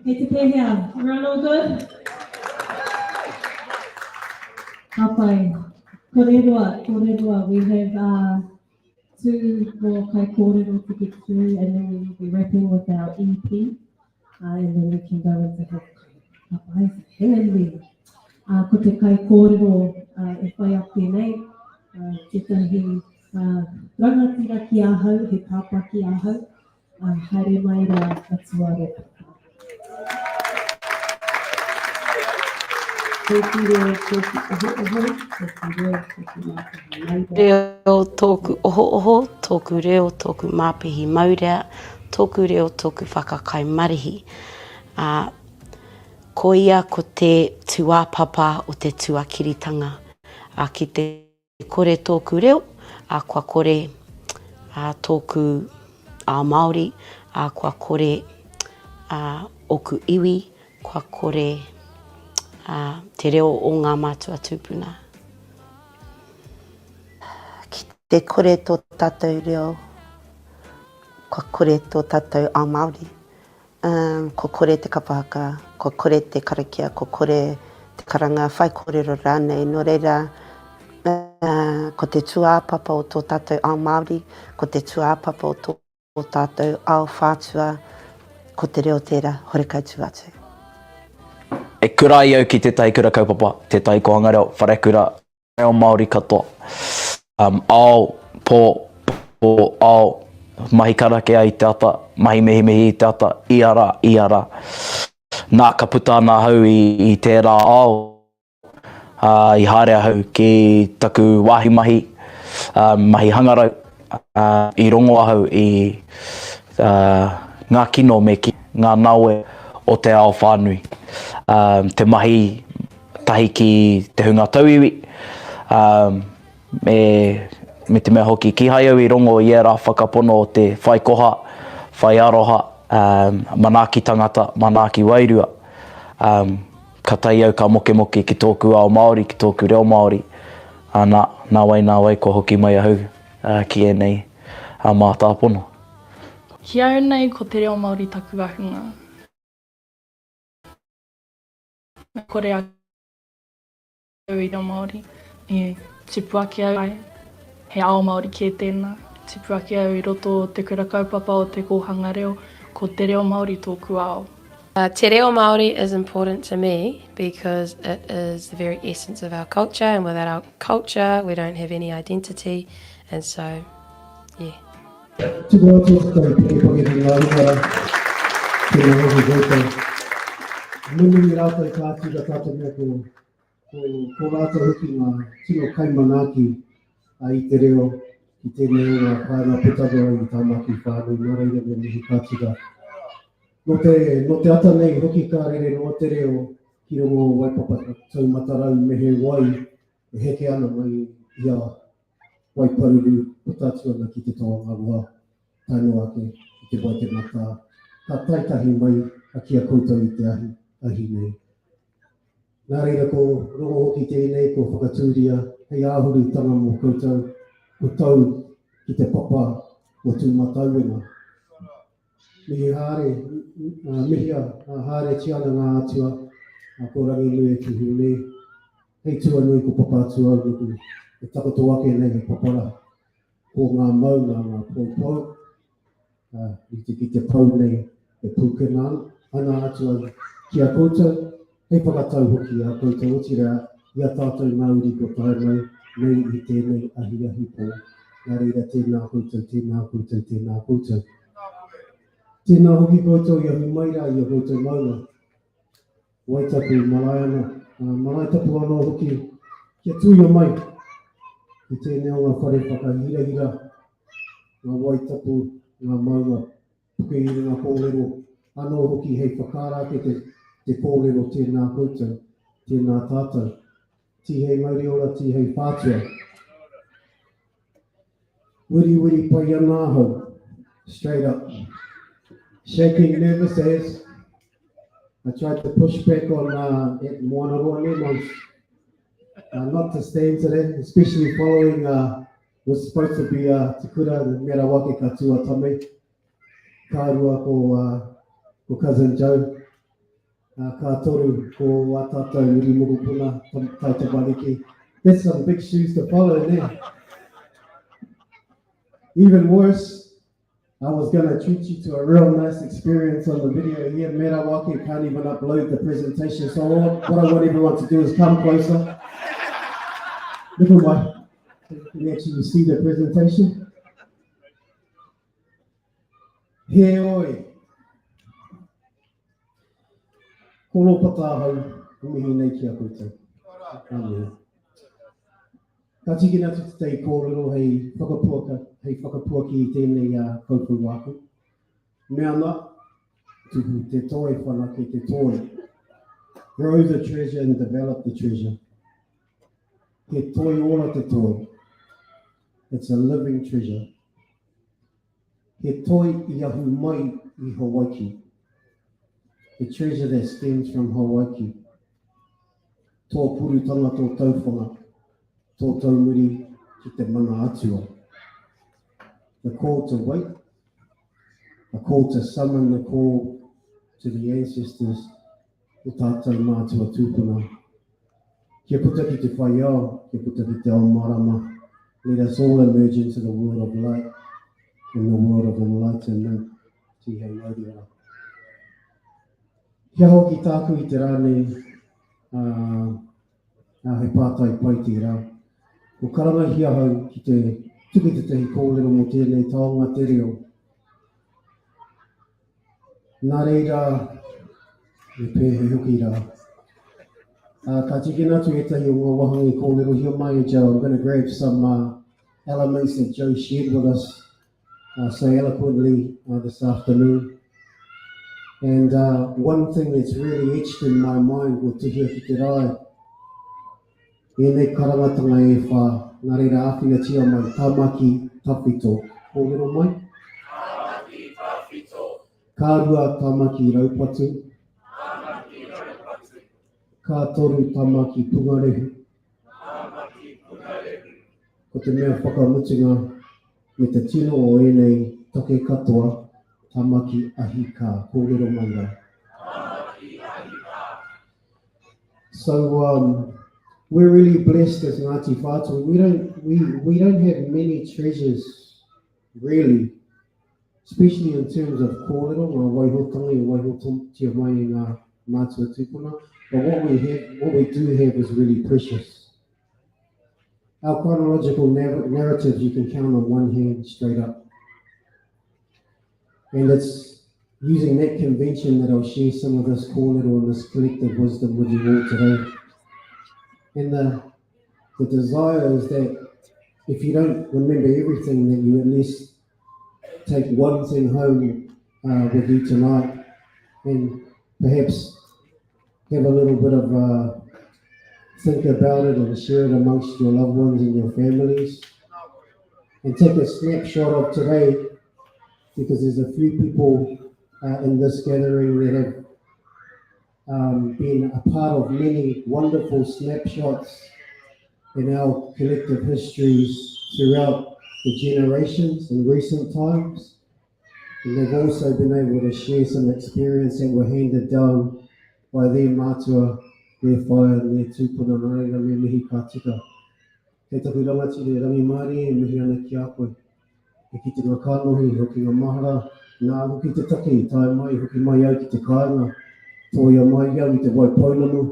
Kei te pēhea? Everyone all good? Ka pai. Kore roa, kore roa. We have uh, two more kaikōrero to get through and then we will be wrapping with our EP uh, and then we can go into have kai. Ka pai, so hang in there. Uh, ko te kaikōrero uh, e whai ake nei, uh, tētahi uh, rangatira ki ahau, he pāpā ki ahau, uh, haere mai rā Matua Ropata. Tōku reo, tōku ohooho, tōku reo, tōku māpihi maurea. Reo, tōku ohooho, tōku reo, tōku māpihi maurea, tōku reo, tōku whakakai marihi. Ā, koia ko te tūāpapa o te tuakiritanga. Ā, ki te kore tōku reo, ā, kua kore, ā, tōku ao Māori, ā, kua kore, ā, ōku iwi, kua kore, ā, te reo o ngā mātua tūpuna. Ki te kore tō tātou reo, kua kore tō tātou ao Māori. Umm, kua kore te kapa haka, kua kore te karakia, kua kore te karanga, whaikōrero rānei, nō reira, ko te tūāpapa o tō tātou ao Māori, ko te tūāpapa o tō tātou ao whātua, ko te reo tērā, horekau tū atu. E kura ai au ki tētahi kura kaupapa, tētahi kōhanga reo, wharekura, Reo Māori katoa. Um, ao, pō, pō, ao, mahi karakia i te ata, mahi mihimihi i te ata, ia rā, ia rā. Nā, ka puta ana ahau i, i tērā ao, ā, i haere ahau ki taku wāhi mahi, ā, mahi hangarau, ā, i rongo ahau i ā, ngā kino me kī, ngā nawe o te ao whānui. Ā, te mahi tahi ki te hunga tauiwi, ā, me, me te mea hoki, kīhai au i rongo i ērā whakapono o te whai koha, whai aroha, ā, manaaki tangata, manaaki wairua. Ā, ka tae au ka mokemoke ki tōku ao Māori, ki tōku reo Māori, ā, nā, nā wai, nā wai kua hoki mai ahau ki ēnei mātāpono. Ki au nei ko te reo Māori taku ahunga. Me kore au i reo Māori i tipu ake au ai, he ao Māori kē tēnā. Tipu ake au i roto o te kura kaupapa o te kōhanga reo, ko te reo Māori tōku ao. Te reo Māori is important to me because it is the very essence of our culture and without our culture we don't have any identity and so yeah. Tuku atu te tai pekepeke ki ngā ringa rā. Tēnā hoki koutou. Nunui rātou ka tika tā te mea ko, ko, ko rātou hoki ngā tino kaimanaaki i te reo ki tēnei o ngā kāinga puta noa i Tāmaki whānui. Nā reira me mihi ka tika. Nō te, nō te ata nei hoki ka rere noa te reo ki rongo o Waipapa Taumata Rau me he wai. E heke ana mai i a Waiparuru, puta atu ana ki Te Taongaroa, tae noa ake ki Te Waitematā, ka taetahi mai a ki a koutou i te ahi, ahi nei. Nā reira ko rongo hoki tēnei kua whakatūria hei āhurutanga mō koutou, ko tau ki te papa o Tūmatauenga. Mihi haere, mihia haeretia ana ngā atua, ko Ranginui e kuhu nei. Hei tuanui ko Papatūāunuku e takoto ake nei he papara, ko ngā maunga ngā poupou, ā, rite ki te pou nei e pūkena ana atu au ki a koutou, hei whakatau hoki i a koutou, otirā, i a tātou ngā uri kua tae mai nei i tēnei ahiahi pō. Nā reira, tēnā koutou, tēnā koutou, tēnā koutou. Tēnā hoki koutou i ahu mai rā i a koutou maunga. Waitapu marae ana, marae tapu anō hoki kia tuia mai i tēnei o ngā whare whakahirahira, ngā wai tapu, ngā maunga puke i ngā kōrero anō hoki hei whakaara ake te, te kōrero tēnā koutou, tēnā tātou. Tīhei mauri ora, tīhei whātua. Wiriwiri pai ana ahau. Straight up. Shaking nervous as. I tried to push back on uh, at Moanaroa Lemons uh, not to stand today, especially following uh, was supposed to be uh, Te Kura Mera Wake Katua Tame, ka rua ko, uh, ko Cousin Joe, uh, ka toru ko wā tātou uri mokopuna, tai tamariki. That's some big shoes to follow, ne? Even worse, I was going to treat you to a real nice experience on the video here. Merawake can't even upload the presentation. So what I want everyone to do is come closer. Look at my, can you actually see the presentation? Heoi, ko Ropata ahau, e mihi nei ki a koutou. Ka mihi. Ka tīkina atu tētahi kōrero hei whakapuaka, hei whakapuaki i tēnei a koutou wāku. Me ana, tupu te toi, whanake te toi. Grow the treasure and develop the treasure. He toi ora te toi. It's a living treasure. He toi i ahu mai i Hawaiki. The treasure that stems from Hawaiki. Tō purutanga tō tauwhanga, tō taumuri ki te mana atua. The call to wait, a call to summon the call to the ancestors, o tātou mātua tūpuna. Kia puta ki te whai ao, kia puta ki te ao marama. Let us all emerge into the world of light and the world of enlightenment. Tihei mauri ora. Kia hoki tāku i te rā nei, uh, uh, he pātai pai tērā. Ko karangahia hau ki te tuku tētahi kōrero mō tēnei taonga te reo. Nā reira, me pēhea hoki rā. Uh, ka tīkina atu ētahi o ngā wāhanga i kōrerohia mai e Joe. I'm going to grab some uh, elements that Joe shared with us uh, so eloquently uh, this afternoon. And uh, one thing that's really etched in my mind ko tuhia ki te rae, ēnei karangatanga e whā, nā reira āwhinatia mai, Tamaki Tawhito. Kōrero mai? Tamaki Tawhito. Ka rua Tamaki Raupatu. Tamaki Raupatu. Ka toru Tamaki Pungarehu. Tamaki Pungarehu. Ko te mea whakamutunga me te tino o ēnei take katoa, Tamaki Ahi Kā. Kōrero mai rā. Tamaki Ahi Kā. So um, we're really blessed as Ngāti Whātua. We don't, we, we don't have many treasures, really, especially in terms of kōrero, ngā waihotanga i waihotia mai e ngā mātua tūpuna. But what we have, what we do have is really precious. Our chronological narratives you can count on one hand straight up. And it's using that convention that I'll share some of this kōrero and this collective wisdom with you all today. And the, the desire is that if you don't remember everything, that you at least take one thing home uh, with you tonight and perhaps have a little bit of uh, Think about it and share it amongst your loved ones and your families. And take a snapshot of today because there's a few people uh, in this gathering that have um, been a part of many wonderful snapshots in our collective histories throughout the generations in recent times. And they've also been able to share some experience that were handed down by their mātua, their whaea, and their tūpuna nā reira me mihi ka tika. Kei taku rangatira e rangimārie e mihi ana ki a koe. He kitenga kānohi, he hokinga mahara, nā hoki te take i tae mai, hoki mai au ki te kāinga, tōia mai au i te Waipounamu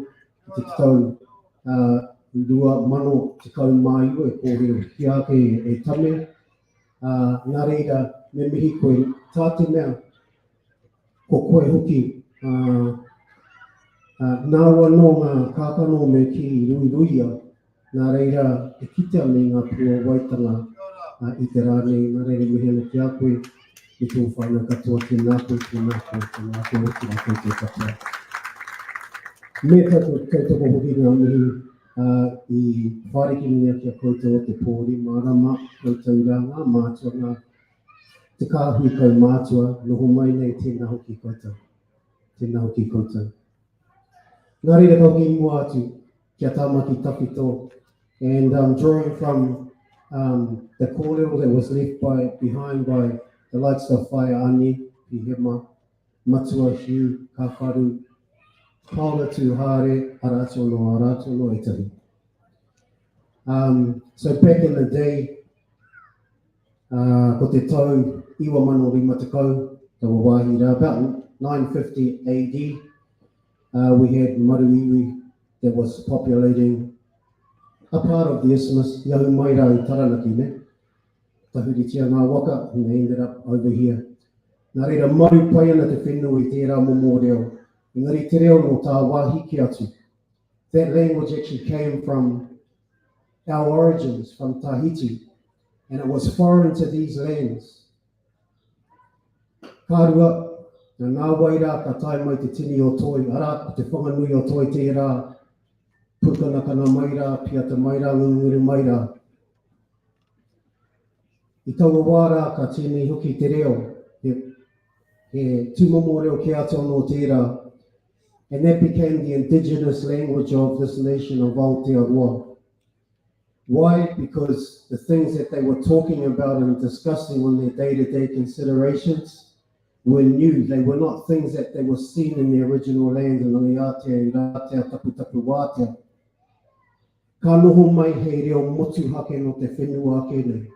i te tau uh, 2019 e kōrerohia ake e Tame, ā, nā reira, me mihi koe, tā te mea, ko koe hoki, ā, ā, nāu anō ngā kākano me kī i ruiruia, nā reira, e kitea nei ngā puāwaitanga, ā, i te rā nei, nā reira, mihi ana ki a koe, me tō whānau katoa, tēnā koe, tēnā koe, tēnā koe, otirā koutou katoa. Me tautoko hoki ngā mihi ā, i whārikingia ki a koutou o te pōuri mārama, koutou rā ngā mātua, ngā, te kāhui kaumātua, noho mai nei tēnā hoki koutou. Tēnā hoki koutou. Nā reira ka hoki mua atu ki a Tāmaki Tawhito and um, drawing from um, the kōrero that was left by, behind by the likes of Whaea Ani, Pihema, Matua Hugh Kawharu, Paora Tūhāre, ara atu anō, ara atu anō ētahi. Um, so back in the day, uh, ko te tau 9050, taua wāhi rā, about 950 AD, uh, we had Maruiwi that was populating a part of the isthmus, i ahu mai rā i Taranaki, ne? Tahuritia ngā waka, and they ended up over here. Nā reira, maru pai ana te whenua i tērā momo reo, engari te reo nō tāwāhi kē atu. That language actually came from our origins, from Tahiti, and it was foreign to these lands. Ka rua, nā nāwai rā ka tae mai te tini o Toi, arā, ko te Whanganui o Toi tērā, pūkanakana mai rā, piata mai rā, ngunguru mai rā. I taua wā rā ka tīni hoki te reo, he, he tūmomo reo kē atu anō tērā, and that became the indigenous language of this nation of Aotearoa. Why? Because the things that they were talking about and discussing on their day-to-day considerations were new. They were not things that they were seen in the original land in Rangiātea, i Rātea, Taputapu Wātea. Ka noho mai hei reo motuhake nō te whenua ake nei.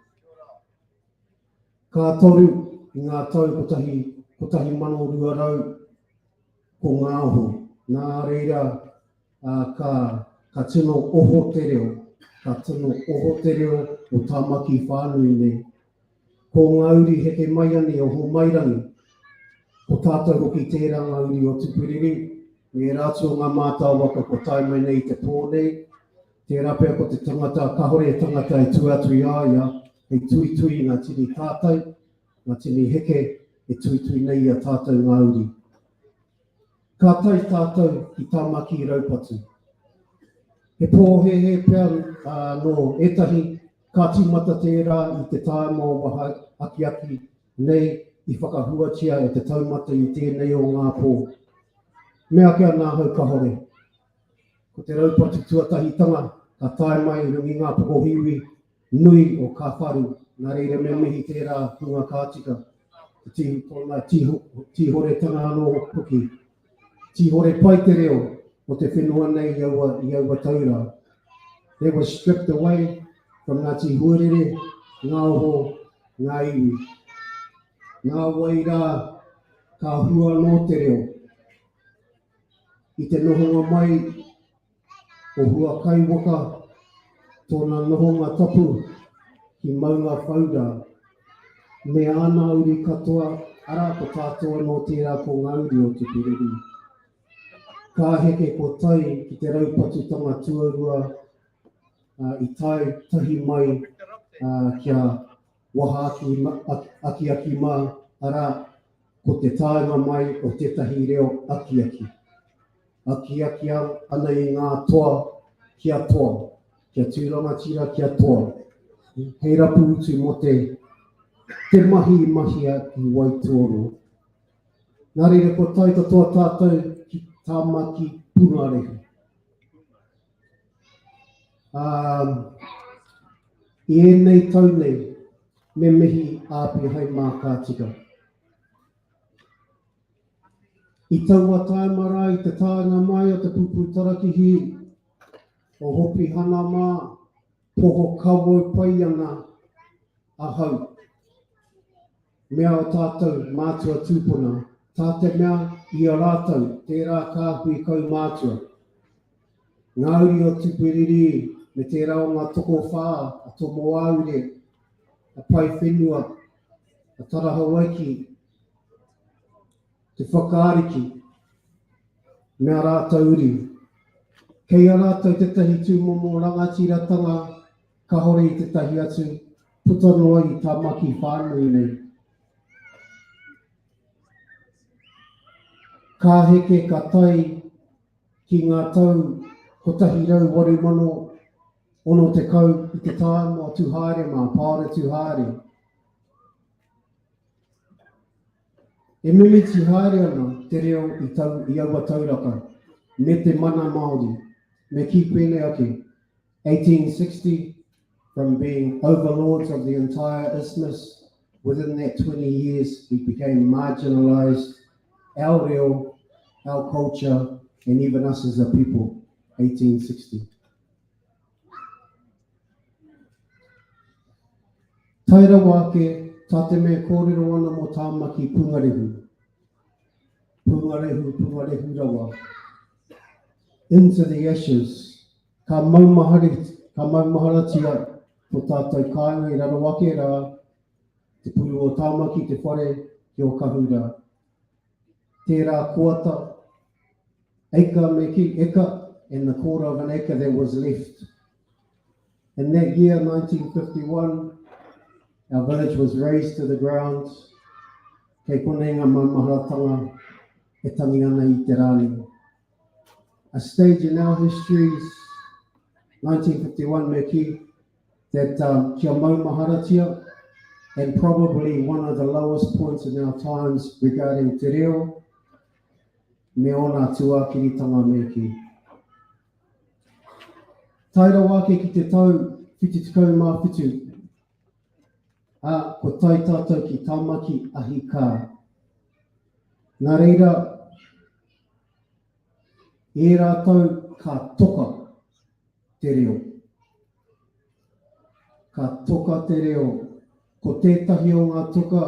Ka toru i ngā tau 1200 ko ngā oho. Nā reira ka, ka tino oho te reo, ka tino oho te reo o Tāmaki whānui nei. Ko ngā uri heke mai ana i Ohomairangi, ko tātou hoki tērā ngā uri o Tupuriri, me ērā atu o ngā mātāwaka kua tae mai nei i te pō nei, tērā pea ko te tangata, kāore he tangata e tū atu i a ia hei tuitui i ngā tini tātai, ngā tini heke e tuitui nei i a tātou ngā uri. Ka tae tātou ki Tāmaki Raupatu. He pōhēhē pea nō ētahi ka tīmata tērā i te tāima o waha akiaki nei i whakahuatia e te taumata i tēnei o ngā pō. Mea ake ana ahau kahore. Ko te raupatu tuatahitanga ka tae mai i runga i ngā pokohiwi nui o Kāwharu, nā reira me mihi tērā hunga ka tika, te tīhu tōna tīhoretanga anō hoki. Tīhore pai te reo o te whenua nei i aua, i aua tau rā. They were stripped away from Ngāti Huarere, Ngā Oho, Ngā Iwi. Nā wai rā ka hua anō te reo. I te nohonga mai o Huakaiwaka tōna nohonga tapu ki Maungawhaura me āna uri katoa, arā ko tātou anō tērā ko ngā uri o Tuperiri. Ka heke ko Tai ki te raupatutanga tuarua i tae tahi mai kia waha akiaki mā, arā, ko te taenga mai o tētahi reo akiaki. Akiaki ana i ngā toa kia toa, kia tū rangatira, kia toa. Hei rapu utu mō te, te mahi i mahia i Waitōro. Nā reira, kua tae katoa tātou ki Tāmaki Pungarehu. Ā, i ēnei tau nei, me mihi Āpihai mā ka tika. I taua taima rā i te taenga mai o te pupū tarakihi o Hopihana mā, poho kawau pai ana ahau. Mea o tātou mātua tūpuna, tā te mea i a rātou tērā kāhui kaumātua. Ngā uri o Tupuriri me tērā o ngā tokowhā a Tomoāure, a Paewhenua, a Tarahawaiki, te whakaariki, me a rātou uri. Kei a rātou tētahi tūmomo rangatiratanga Kahore i tetahi atu, puta noa i Tamaki whānui nei. Ka heke ka tae ki ngā tau 108,060 i te tāima o Tūhaere mā, Pāora Tūhaere. E mimiti haere ana te reo i, tau, i aua tauraka, me te mana Māori. Me kī pēnei ake, 1860, from being overlords of the entire isthmus, within that 20 years we became marginalised, our reo, our culture, and even us as a people, 1860. Tae rawa ake, tā te mea kōrero ana mō Tāmaki Pungarehu. Pungarehu, pungarehu rawa. Into the ashes. Ka maumahari, ka maumaharatia tō tātou kāinga i raro ake rā, te puru o Tāmaki te whare ki Ōkahu rā. Tērā koata, acre me kī, eka, and the quarter of an acre that was left. In that year, 1951, our village was razed to the ground. Kei konei ngā maumaharatanga e tangi ana i te rā nei. A stage in our histories, 1951 me kī, that um, kia maumaharatia, and probably one of the lowest points in our times regarding te reo, me ōna tūākiritanga me kī. Tae rawa ake ki te tau 77, ā, kua tae tātou ki Tāmaki ahi kā. Nā reira, i ērā tau ka toka te reo. Ka toka te reo. Ko tētahi o ngā toka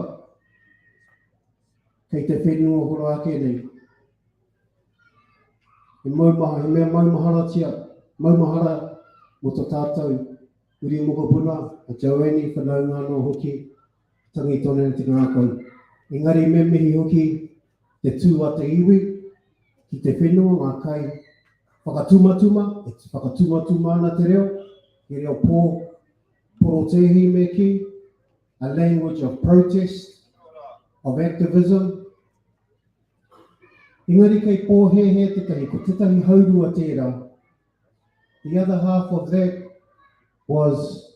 kei te whenua hora ake nei. He maumaha, he mea maumaharatia, maumahara mō to tātou uri mokopuna, a Joanne whanaunga anō hoki, tangi tonu ana te ngākau. Engari me mihi hoki te tū a te iwi ki te whenua, ngā kai whakatumatuma, e whakatumatuma ana te reo, he reo pō, porotēhi me kī, a language of protest, of activism. Engari kei pōhēhē tētahi, ko tētahi haurua tērā. The other half of that was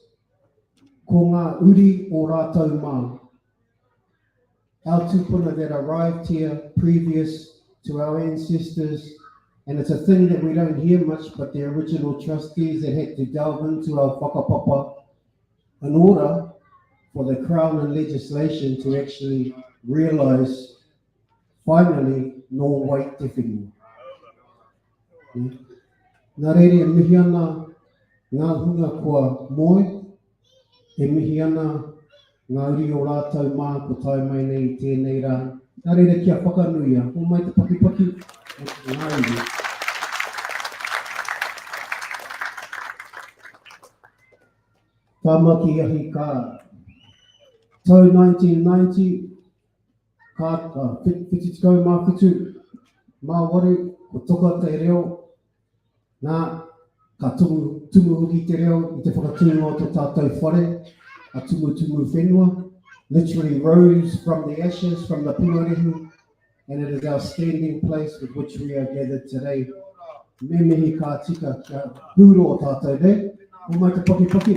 ko ngā uri o rātou mā. Our tūpuna that arrived here previous to our ancestors, and it's a thing that we don't hear much, but the original trustees that had to delve into our whakapapa in order for the Crown and legislation to actually realise finally nō wai te whenua. Nā reira e mihi ana ngā hunga kua moe, e mihi ana ngā uri o rātou mā kua tae mai nei i tēnei rā. Nā reira kia whakanuia, homai te pakipaki mō te ngā iwi. Tāmaki ahi kā. Tau 1990, Ka 77 mā waru, ko Toka te reo, nā, ka tumu, tumu hoki te reo i te whakatūnga o tō tātou whare, a Tumutumu Whenua, literally rose from the ashes, from the pungarehu, and it is our standing place with which we are gathered today. Me mihi ka tika kia hūroa tātou nei. Homai te pakipaki.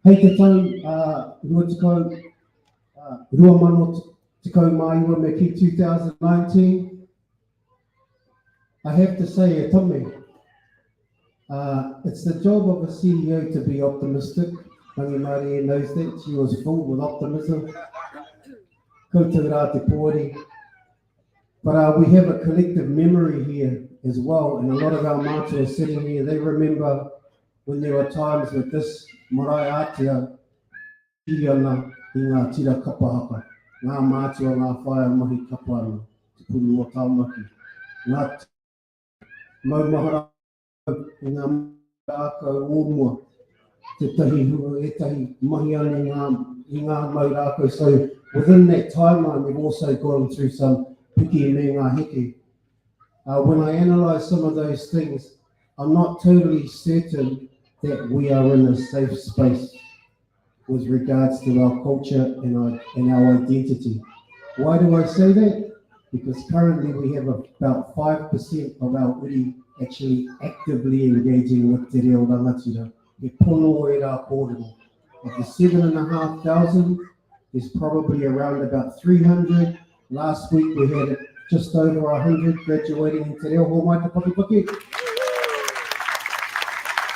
Hei te tau 20, 2019 me kī 2019, I have to say, e tame, uh, it's the job of a CEO to be optimistic. Rangimarie knows that. She was full with optimism. Koutou rā te pōari. But uh, we have a collective memory here as well, and a lot of our mātua sitting here, they remember when there were times that this marae ātea piri ana i ngā tira kapa haka, ngā mātua, ngā whaea mahi kapa ana, te puru o Tāmaki, ngā maumahara i ngā rākau o mua, tētahi hua, ētahi mahi ana i ngā, i ngā mau rākau. So within that timeline, we've also gone through some piki me ngā heke. Uh, when I analyse some of those things, I'm not totally certain that we are in a safe space with regards to our culture and our, and our identity. Why do I say that? Because currently we have about 5% of our uri actually actively engaging with te reo rangatira. He pono e rā kōrero. Of the 7,500, there's probably around about 300. Last week we had just over 100 graduating in te reo. Homai te pakipaki.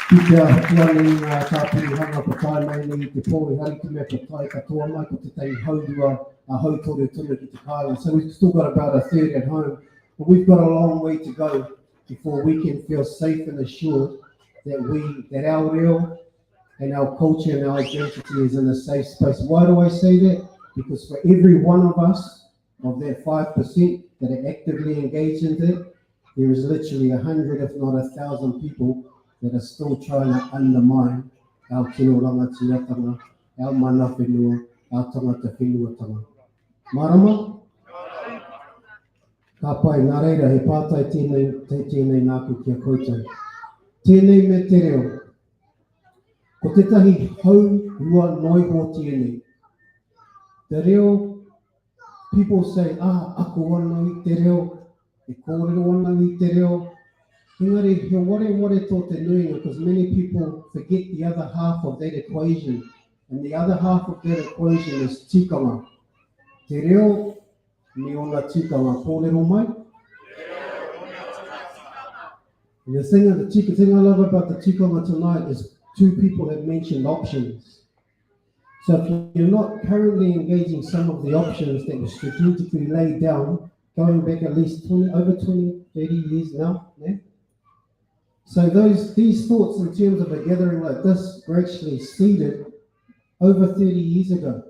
Ki te hoki ana i ngā tāpirihanga ko tae mai nei i te pō i hari te mea ko tae katoa mai ko tētahi haurua a hautoru tonu ki te kāinga. So we've still got about a third at home, but we've got a long way to go before we can feel safe and assured that we, that our reo and our culture and our identity is in a safe space. Why do I say that? Because for every one of us, of that 5% that are actively engaged in that, there is literally 100, if not 1,000 people that are still trying to undermine our tino rangatiratanga, our mana whenua, our tangata whenuatanga. Marama? Ka pai, nā reira, he pātai tēnei, tēnei nāku ki a koutou. Tēnei me te reo. Ko tētahi hau rua noiho tēnei. Te reo, people say, ah, ako ana i te reo, e kōrero ana i te reo. Engari, he wareware tō te nuinga, because many people forget the other half of that equation. And the other half of that equation is tikanga. Te reo me ōna tikanga kōrero mai. And the thing, the thing I love about the tikanga tonight is two people have mentioned options. So if you're not currently engaging some of the options that were strategically laid down, going back at least 20, over 20, 30 years now, yeah? So those these thoughts in terms of a gathering like this were actually seeded over 30 years ago.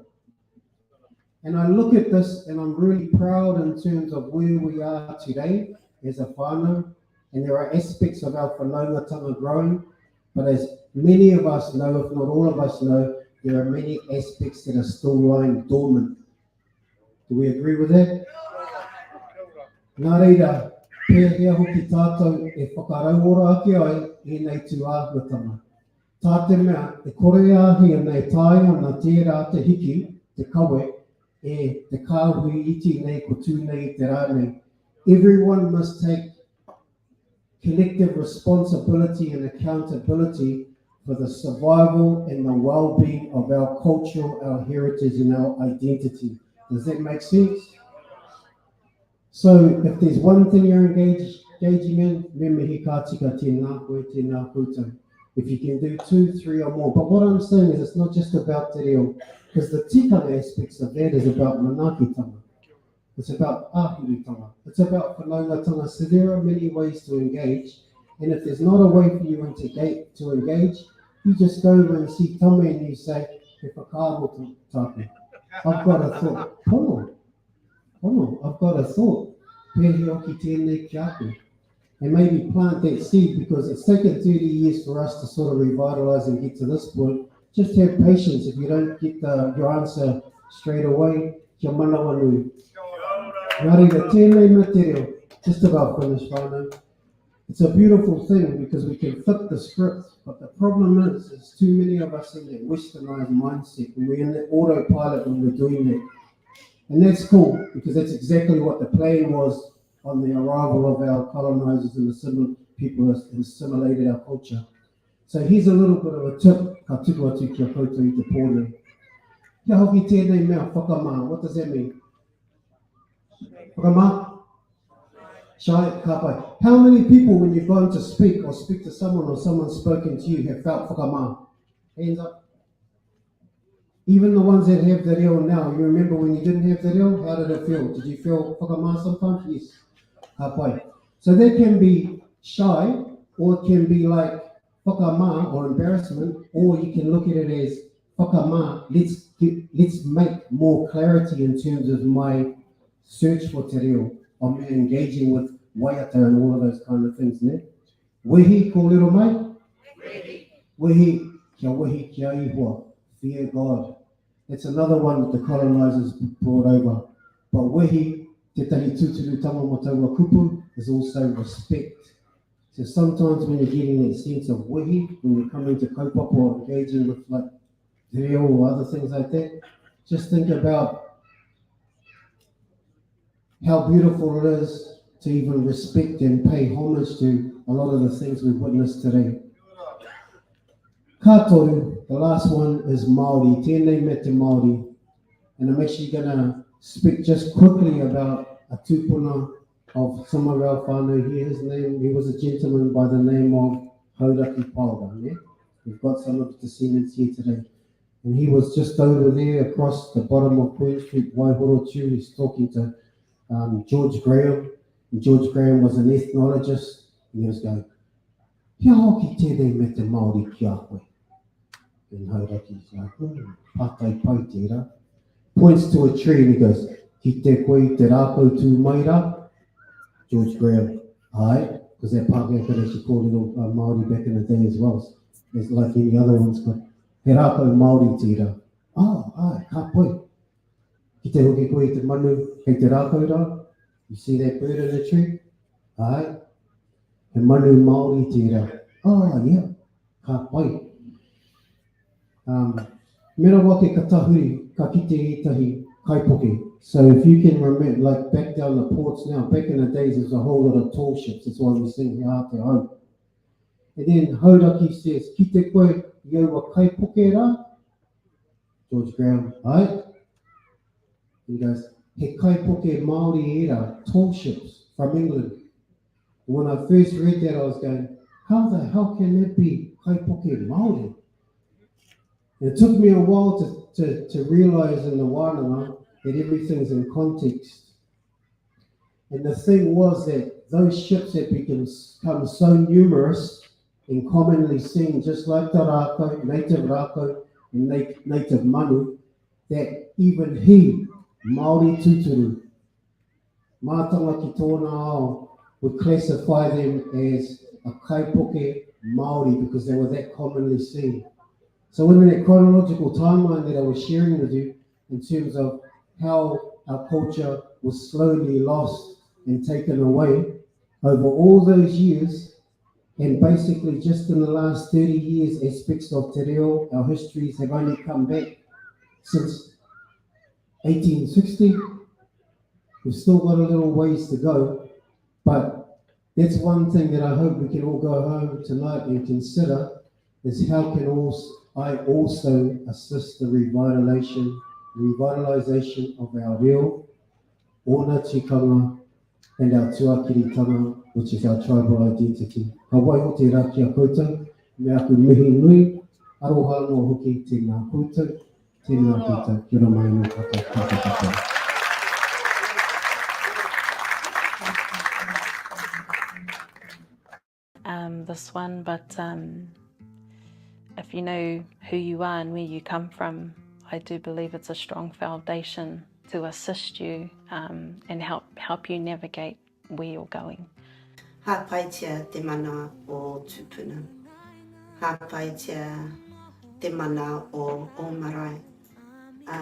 And I look at this and I'm really proud in terms of where we are today as a whānau. And there are aspects of our whanaungatanga growing. But as many of us know, if not all of us know, there are many aspects that are still lying dormant. Do we agree with that? Nā reira, pēhea hoki tātou e whakarauora ake ai ēnei tū āhuatanga? Tā te mea, e kore e āhei ana e taea ana tērā te hiki, te kawe, e te kāhui iti nei ko tū nei i te rā nei. Everyone must take collective responsibility and accountability for the survival and the well-being of our culture, our heritage and our identity. Does that make sense? So if there's one thing you're engaged, engaging in, me mihi ka tika tēnā koe, tēnā koutou. If you can do two, three or more. But what I'm saying is it's not just about te reo, because the tikanga aspects of that is about manaakitanga. It's about āhurutanga. It's about whanaungatanga. So there are many ways to engage. And if there's not a way for you to engage, you just go over and see Tame and you say, he whakaaro tāku. I've got a thought. Pono. Pono, I've got a thought. Pēhea hoki tēnei ki a koe. And maybe plant that seed because it's taken 30 years for us to sort of revitalize and get to this point. Just have patience if you don't get the, your answer straight away. Kia manawanui. Nā reira, tēnei me te reo, just about finished, whānau. It's a beautiful thing because we can flip the script, but the problem is, is too many of us in that westernized mindset and we're in the autopilot when we're doing that. And that's cool because that's exactly what the plan was on the arrival of our colonizers and the similar people who assimilated our culture. So here's a little bit of a tip, ka tuku atu ki a koutou i te pō nei. Kia hoki tēnei mea, whakamā, what does that mean? Whakamā? Shy, ka pai. How many people when you've gone to speak or speak to someone or someone's spoken to you have felt whakamā? Hands up. Even the ones that have the reo now, you remember when you didn't have the reo, how did it feel? Did you feel whakamā sometimes? Yes. Ka pai. So that can be shy, or it can be like whakamā or embarrassment, or you can look at it as whakamā, let's, get, let's make more clarity in terms of my search for te reo, of me engaging with waiata and all of those kind of things, ne? Wehi, kōrero mai? Wehi. Wehi, kia wehi ki a Ihoa, fear God. That's another one that the colonizers brought over. But wehi, tētahi tūturutanga mō taua kupu, is also respect. So sometimes when you're getting that sense of wehi, when you're coming to kaupapa or engaging with like te reo or other things like that, just think about how beautiful it is to even respect and pay homage to a lot of the things we've witnessed today. Ka toru, the last one is Māori, tēnei me te Māori. And I'm actually going to speak just quickly about a tupuna of some of our whānau here. His name, he was a gentleman by the name of Hauraki Paora. Yeah? We've got some of the descendants here today. And he was just over there across the bottom of Queen Street, Waihorotiu. He's talking to um, George Graham. And George Graham was an ethnologist. And he was going, Kia hoki tēnei me te Māori ki a koe? And Hauraki's like, hmm, pātai pai tērā. Points to a tree and he goes, Kite koe i te rākau tū mai rā? George Graham, aye, because that Pākehā could actually kōrero uh, Māori back in the day as well, as like any other ones, but he rākau Māori tērā. Oh, aye, ka pai. Kite hoki koe i te manu kei te rākau rā? You see that bird in the tree? Aye. He manu Māori tērā. Oh, yeah, ka pai. Um, me rawa ake ka tahuri, ka kite ētahi kaipuke. So if you can remember, like back down the ports now, back in the days there was a whole lot of tall ships, that's why we sing He Aha Te Hau. And then Hauraki says, kite koe i aua kaipuke rā? George Graham, aye. He goes, he kaipuke Māori ērā, tall ships from England. When I first read that, I was going, how the hell can that be kaipuke Māori? And it took me a while to, to, to realise in the wānanga that everything's in context. And the thing was that those ships had become, become so numerous and commonly seen, just like the rākau, native rākau and native manu, that even he, Māori tūturu, Mātanga ki tōna ao, would classify them as a kaipuke Māori because they were that commonly seen. So in that chronological timeline that I was sharing with you in terms of how our culture was slowly lost and taken away over all those years, and basically just in the last 30 years, aspects of te reo, our histories have only come back since 1860. We've still got a little ways to go, but that's one thing that I hope we can all go home tonight and consider is how can also, I also assist the revitalization, revitalization of our reo, ōna tikanga, and our tuakiritanga, which is our tribal identity. Ka waiho tērā ki a koutou, me aku mihi nui, aroha anō hoki tēnā koutou, tēnā koutou, kia ora mai anō koutou, koutou katoa. Um, this one, but um, if you know who you are and where you come from, I do believe it's a strong foundation to assist you um, and help, help you navigate where you're going. Hāpaitia te mana o tūpuna. Hāpaitia te mana o ō marae. Ā,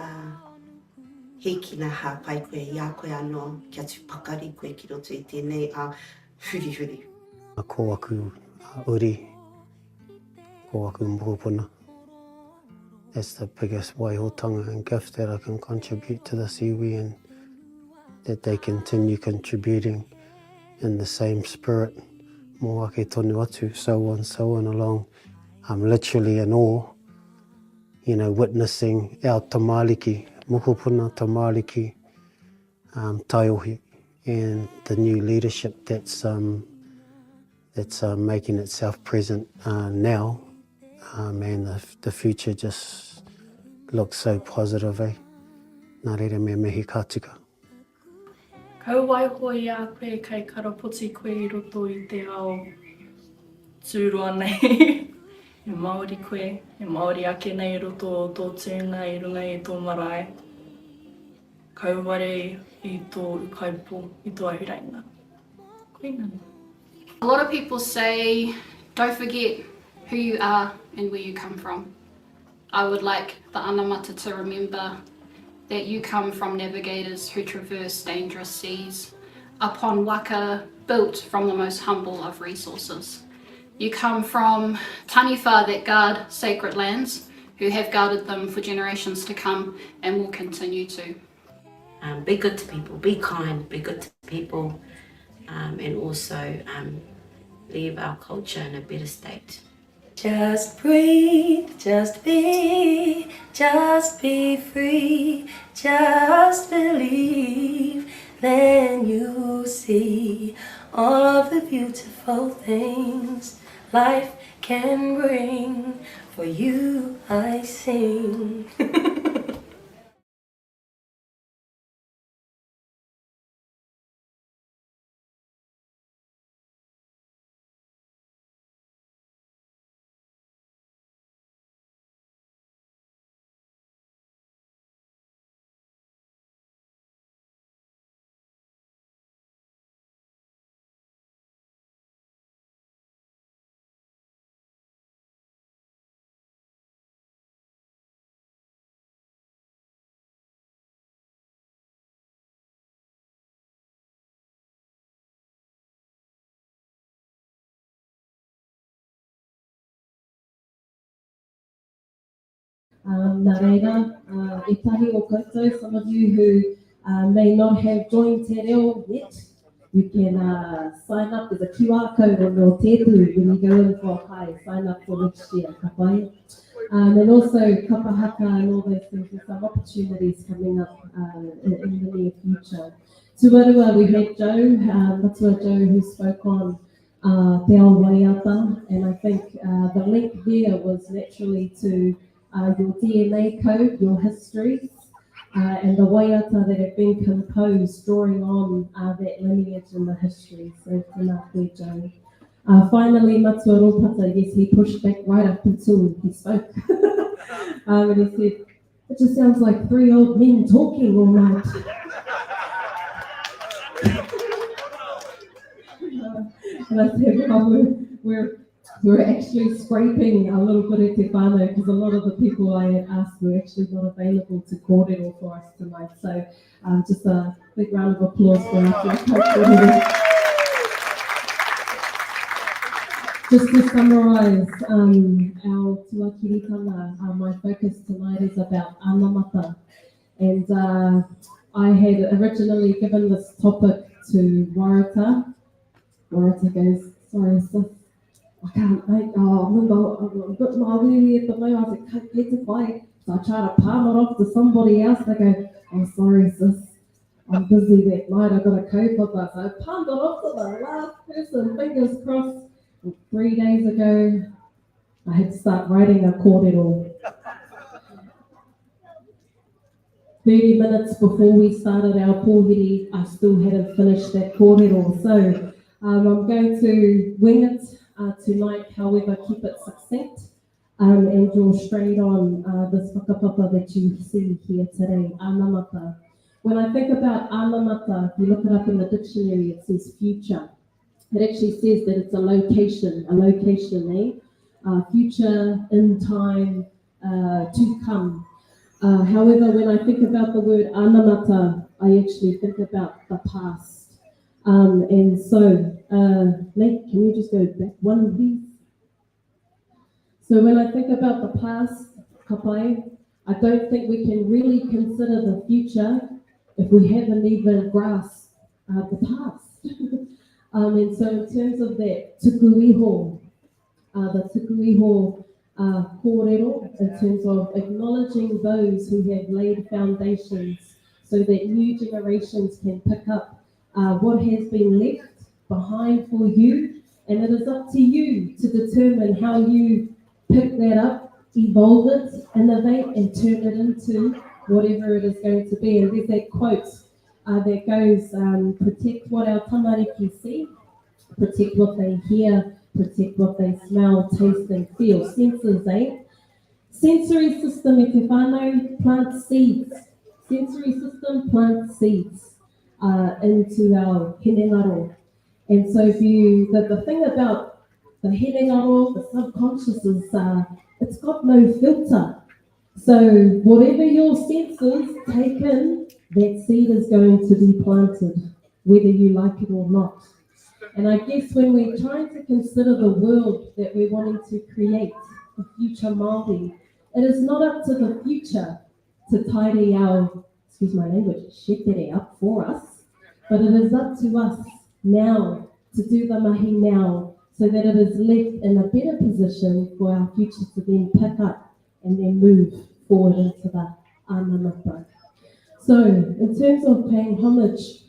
hīkina hāpai koe i a koe anō kia tū pakari koe ki roto i tēnei ao hurihuri. Ko aku uri, ko aku mokopuna. That's the biggest waihotanga and gift that I can contribute to this iwi and that they continue contributing in the same spirit mō ake tonu atu, so on, so on along. I'm literally in awe, you know, witnessing our tamariki, mokopuna tamariki, um, taiohi, and the new leadership that's, um, that's uh, making itself present uh, now. Um, and the, the future just looks so positive, eh? Nā reira me mihi ka tika. Kau waiho i a koe kai karapoti koe i roto i te ao tūroa nei. He Māori koe, he Māori ake nei i roto o tō tūnga i runga i tō marae. Kauware i tō ūkaipō, i tō ahureinga. Koina. A lot of people say don't forget who you are and where you come from. I would like the anamata to remember that you come from navigators who traverse dangerous seas upon waka built from the most humble of resources. You come from taniwha that guard sacred lands, who have guarded them for generations to come and will continue to. Um, be good to people, be kind, be good to people, um, and also um, leave our culture in a better state. Just breathe, just be, just be free, just believe, then you'll see all of the beautiful things life can bring. For you I sing. Um, nā reira, uh, ētahi o koutou, some of you who uh, may not have joined Te Reo yet, you can uh, sign up. There's a QR code on your tēpu when you go in for a kai, sign up for next year, ka pai. Um, and also kapa haka and all those things, there's some opportunities coming up uh, in, in the near future. Tuarua, we had Joe, uh, Matua Joe, who spoke on uh, Te Ao Waiata, and I think uh, the link there was naturally to uh, your DNA code, your histories, uh, and the waiata that have been composed drawing on uh, that lineage and the history. So tēnā koe, Joe. Uh, finally, Matua Ropata, yes, he pushed back right up until he spoke. um, and he said, it just sounds like three old men talking all night. and I said, well, we're, we're, we're actually scraping a little bit at te whānau because a lot of the people I had asked were actually not available to kōrero for us tonight. So um, just a big round of applause for our Just to summarise um, our tuakiritanga, uh, my focus tonight is about anamata. And uh, I had originally given this topic to Warata. Warata goes, sorry sis, I can't make, oh, I'm, I'm a bit māuiui at the moment. I was like, kei te whai. So I try to palm it off to somebody else. They go, oh, sorry sis, I'm busy that night. I've got a kaupapa. So I palmed it off to the last person, fingers crossed. And three days ago, I had to start writing a kōrero. 30 minutes before we started our pōhiri, I still hadn't finished that kōrero. So um, I'm going to wing it uh, tonight, however, keep it succinct um, and draw straight on uh, this whakapapa that you see here today, anamata. When I think about anamata, if you look it up in the dictionary, it says future. It actually says that it's a location, a location, eh? Uh, future, in time, uh, to come. Uh, however, when I think about the word anamata, I actually think about the past. Um, and so, uh, Nate, can you just go back one, please? So when I think about the past, Ka pai. I don't think we can really consider the future if we haven't even grasped uh, the past. um, and so in terms of that tuku iho, uh, the tuku iho uh, kōrero, in terms of acknowledging those who have laid foundations so that new generations can pick up uh, what has been left behind for you. And it is up to you to determine how you pick that up, evolve it, innovate, and turn it into whatever it is going to be. And there's that quote uh, that goes, um, protect what our tamariki see, protect what they hear, protect what they smell, taste, and feel. Senses, eh? Sensory system, e te whānau, plant seeds. Sensory system plant seeds uh, into our hinengaro. And so if you, the, the thing about the hinengaro, the subconscious is, uh, it's got no filter. So whatever your senses take in, that seed is going to be planted, whether you like it or not. And I guess when we're trying to consider the world that we're wanting to create, the future Māori, it is not up to the future to tidy our, excuse my language, shetere up for us, but it is up to us now to do the mahi now so that it is left in a better position for our future to then pick up and then move forward into the anamata. So, in terms of paying homage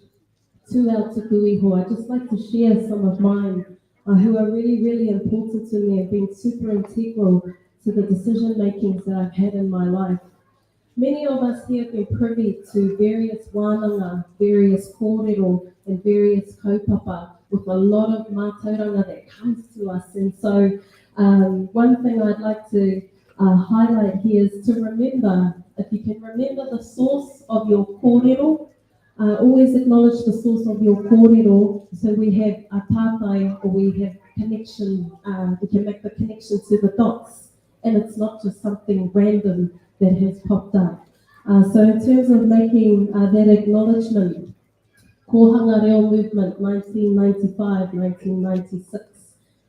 to our tuku iho, I'd just like to share some of mine uh, who are really, really important to me and been super integral to the decision makings that I've had in my life. Many of us here have been privy to various wānanga, various kōrero, and various kaupapa with a lot of mātauranga that comes to us. And so um, one thing I'd like to uh, highlight here is to remember, if you can remember the source of your kōrero, uh, always acknowledge the source of your kōrero so we have a tātai or we have connection, uh, we can make the connection to the dots and it's not just something random that has popped up. Uh, so in terms of making uh, that acknowledgement, Kōhanga Reo Movement 1995, 1996,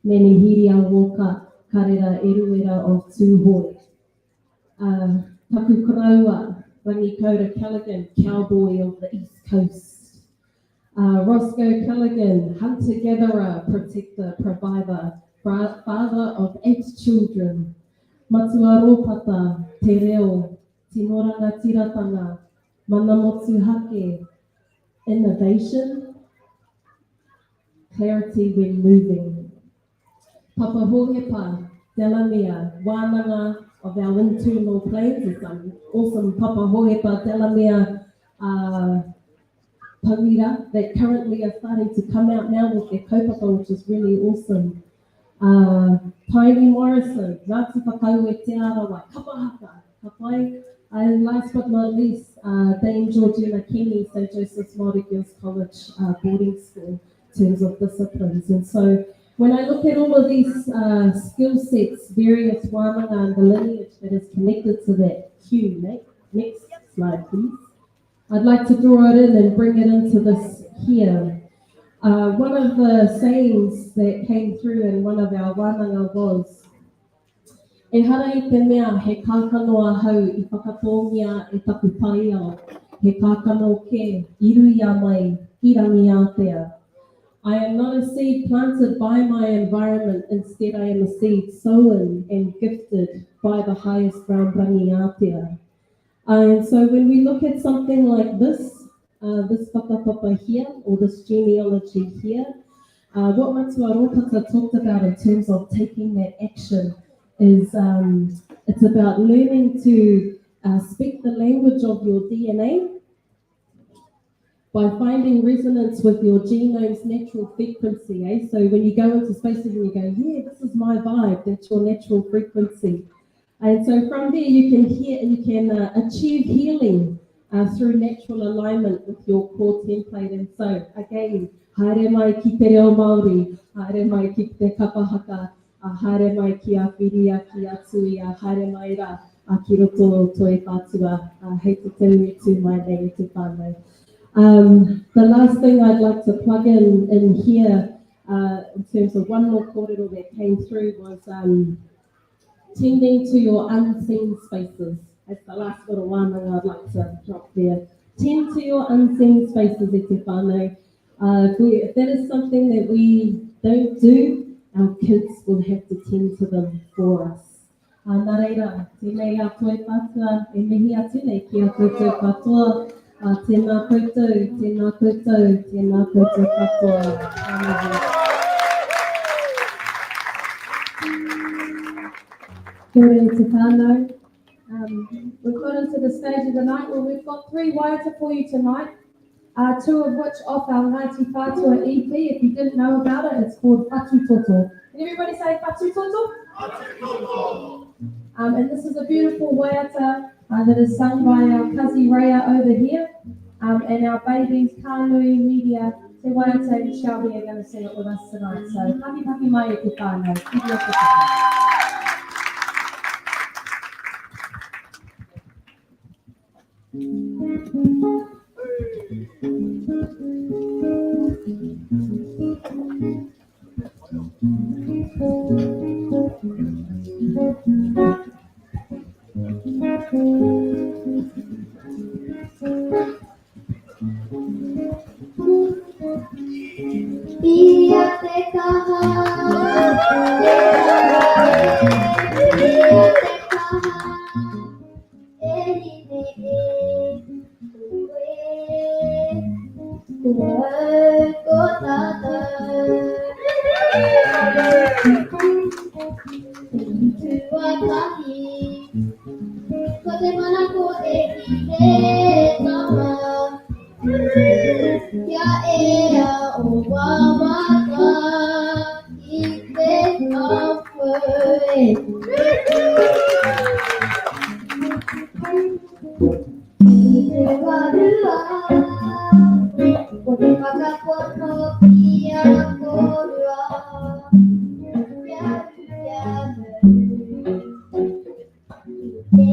Nanny Hiria Walker, Karera Eruera of Tūhoe. Uh, taku koroua, Rangi Kaura Callaghan, cowboy of the East Coast. Uh, Roscoe Callaghan, hunter-gatherer, protector, provider, father of eight children. Matua Rōpata, Te Reo, Tino Rangatiratanga, Mana Motuhake, Innovation, Clarity when moving. Papa Hohepa, Delamere, Wānanga of our internal planes. There's some awesome Papa Hohepa, Delamere uh, tauira that currently are starting to come out now with their kaupapa, which is really awesome. Uh, Tiny Morrison, Ngāti Whakaue Te Arawa, Kapa Haka, ka pai. And last but not least, uh, Dame Georgina Kenny, St. Joseph's Māori Girls College uh, boarding school in terms of disciplines. And so when I look at all of these uh, skill sets, various wānanga and the lineage that is connected to that cue, next, next slide, please. I'd like to draw it in and bring it into this here. Uh, one of the sayings that came through in one of our wānanga was, Ehara i te mea he kākano ahau i whakatōngia e taku taiao, he kākano kē i ruia mai i Rangiātea. I am not a seed planted by my environment, instead I am a seed sown and gifted by the highest realm Rangiātea. And so when we look at something like this, uh, this whakapapa here, or this genealogy here, uh, what Matua Rōpata talked about in terms of taking that action is um, it's about learning to uh, speak the language of your DNA by finding resonance with your genome's natural frequency. Eh? So when you go into spaces and you go, yeah, this is my vibe, that's your natural frequency. And so from there you can hear you can uh, achieve healing uh, through natural alignment with your core template. And so again, haere mai ki te reo Māori, haere mai ki te kapa haka, uh, haere mai ki a whiria, ki a tuia, haere mai rā uh, ki roto o Toi Whātua, uh, hei te tau e tū mai nei e te whānau. Um, the last thing I'd like to plug in in here uh, in terms of one more kōrero that came through was um, Tending to your unseen spaces. That's the last little wānanga I'd like to drop there. Tend to your unseen spaces e te whānau. Uh, if, we, if that is something that we don't do, our kids will have to tend to them for us. Uh, nā reira, tēnei a Toi Whātua e mihi atu nei ki a koutou katoa. Uh, tēnā koutou, tēnā koutou, tēnā koutou katoa. Ka mihi. Kia ora e te whānau. Um, we've got into the stage of the night where we've got three waiata for you tonight, uh, two of which off our Ngāti Whātua EP. If you didn't know about it, it's called Whatu Toto. Can everybody say Whatu Toto? Whatu Toto! Um, and this is a beautiful waiata uh, that is sung by our cousin Raya over here um, and our babies Kanui, Media, Te Waiata and Shelby are going to sing it with us tonight. So, paki paki mai e te whānau. Whiria te kaha. Ia te kaha, e tama e, ia te kaha, e hine e, ko koe, ko au, ko tātou. Tuatahi, ko te manako e hine tama, Kia ea o wawata i te apo e. I te warua, ko te whakapono ki a kōrua, kia kia mau. Te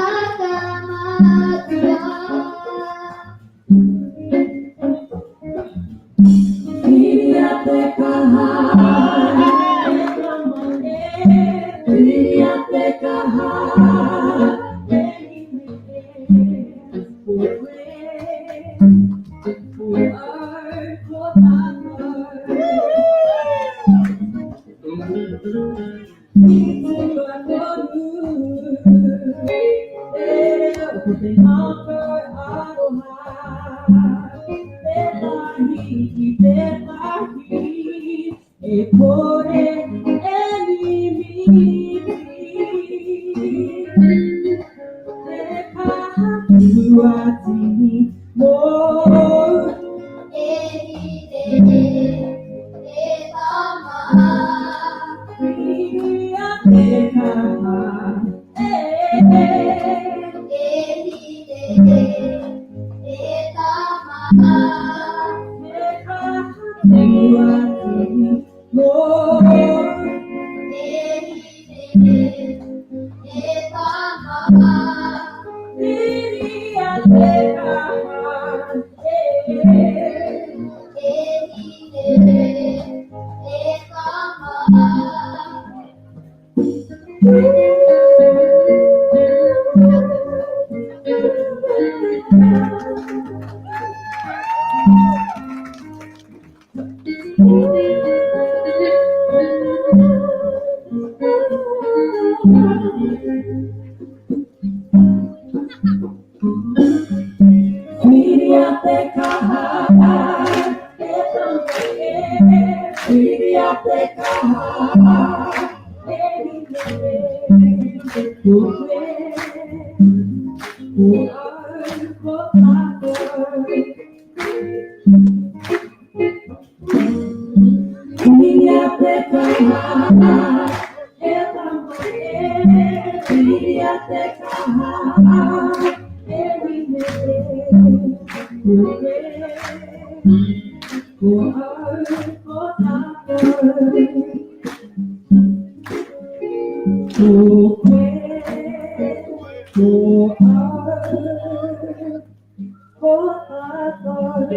aka matua. Whiria te kaha, e tama e, whiria te kaha, e hine e, ko koe, ko au, ko tātou. I tuatoru, te reo ko te ngākau aroha, tētahi ki tētahi, e kore e mimiti. Te kaha tuatini mōu. E hine, e tama. Whiria te kaha, e. E hine, e tama. Te kaha tuatini mōu. E hine, e tama. Whiria te kaha, e. E hine, e tama. Whiria te kaha, e tama e, whiria te kaha, e hine e, ko koe, ko au, ko tātou. Whiria te kaha, e tama e, whiria te kaha, e hine e, ko koe, ko au, ko tātou. Ko koe, ko au, ko tātou.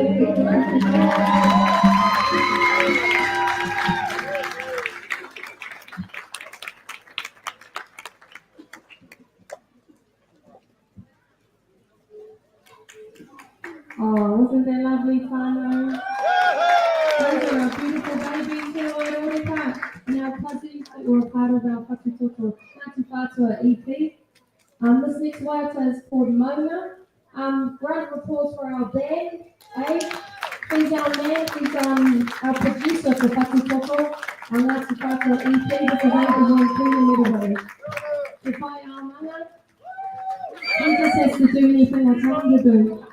that were a part of our Whatutoto Ngāti Whātua EP. Um, this next waiata is called Maunga. Um, round of applause for our band, eh? He's our man, he's um, our producer for Whatutoto, our Ngāti Whātua EP. This is Abraham Puna everybody. Te pai our mana. He just has to do anything I tell him to do.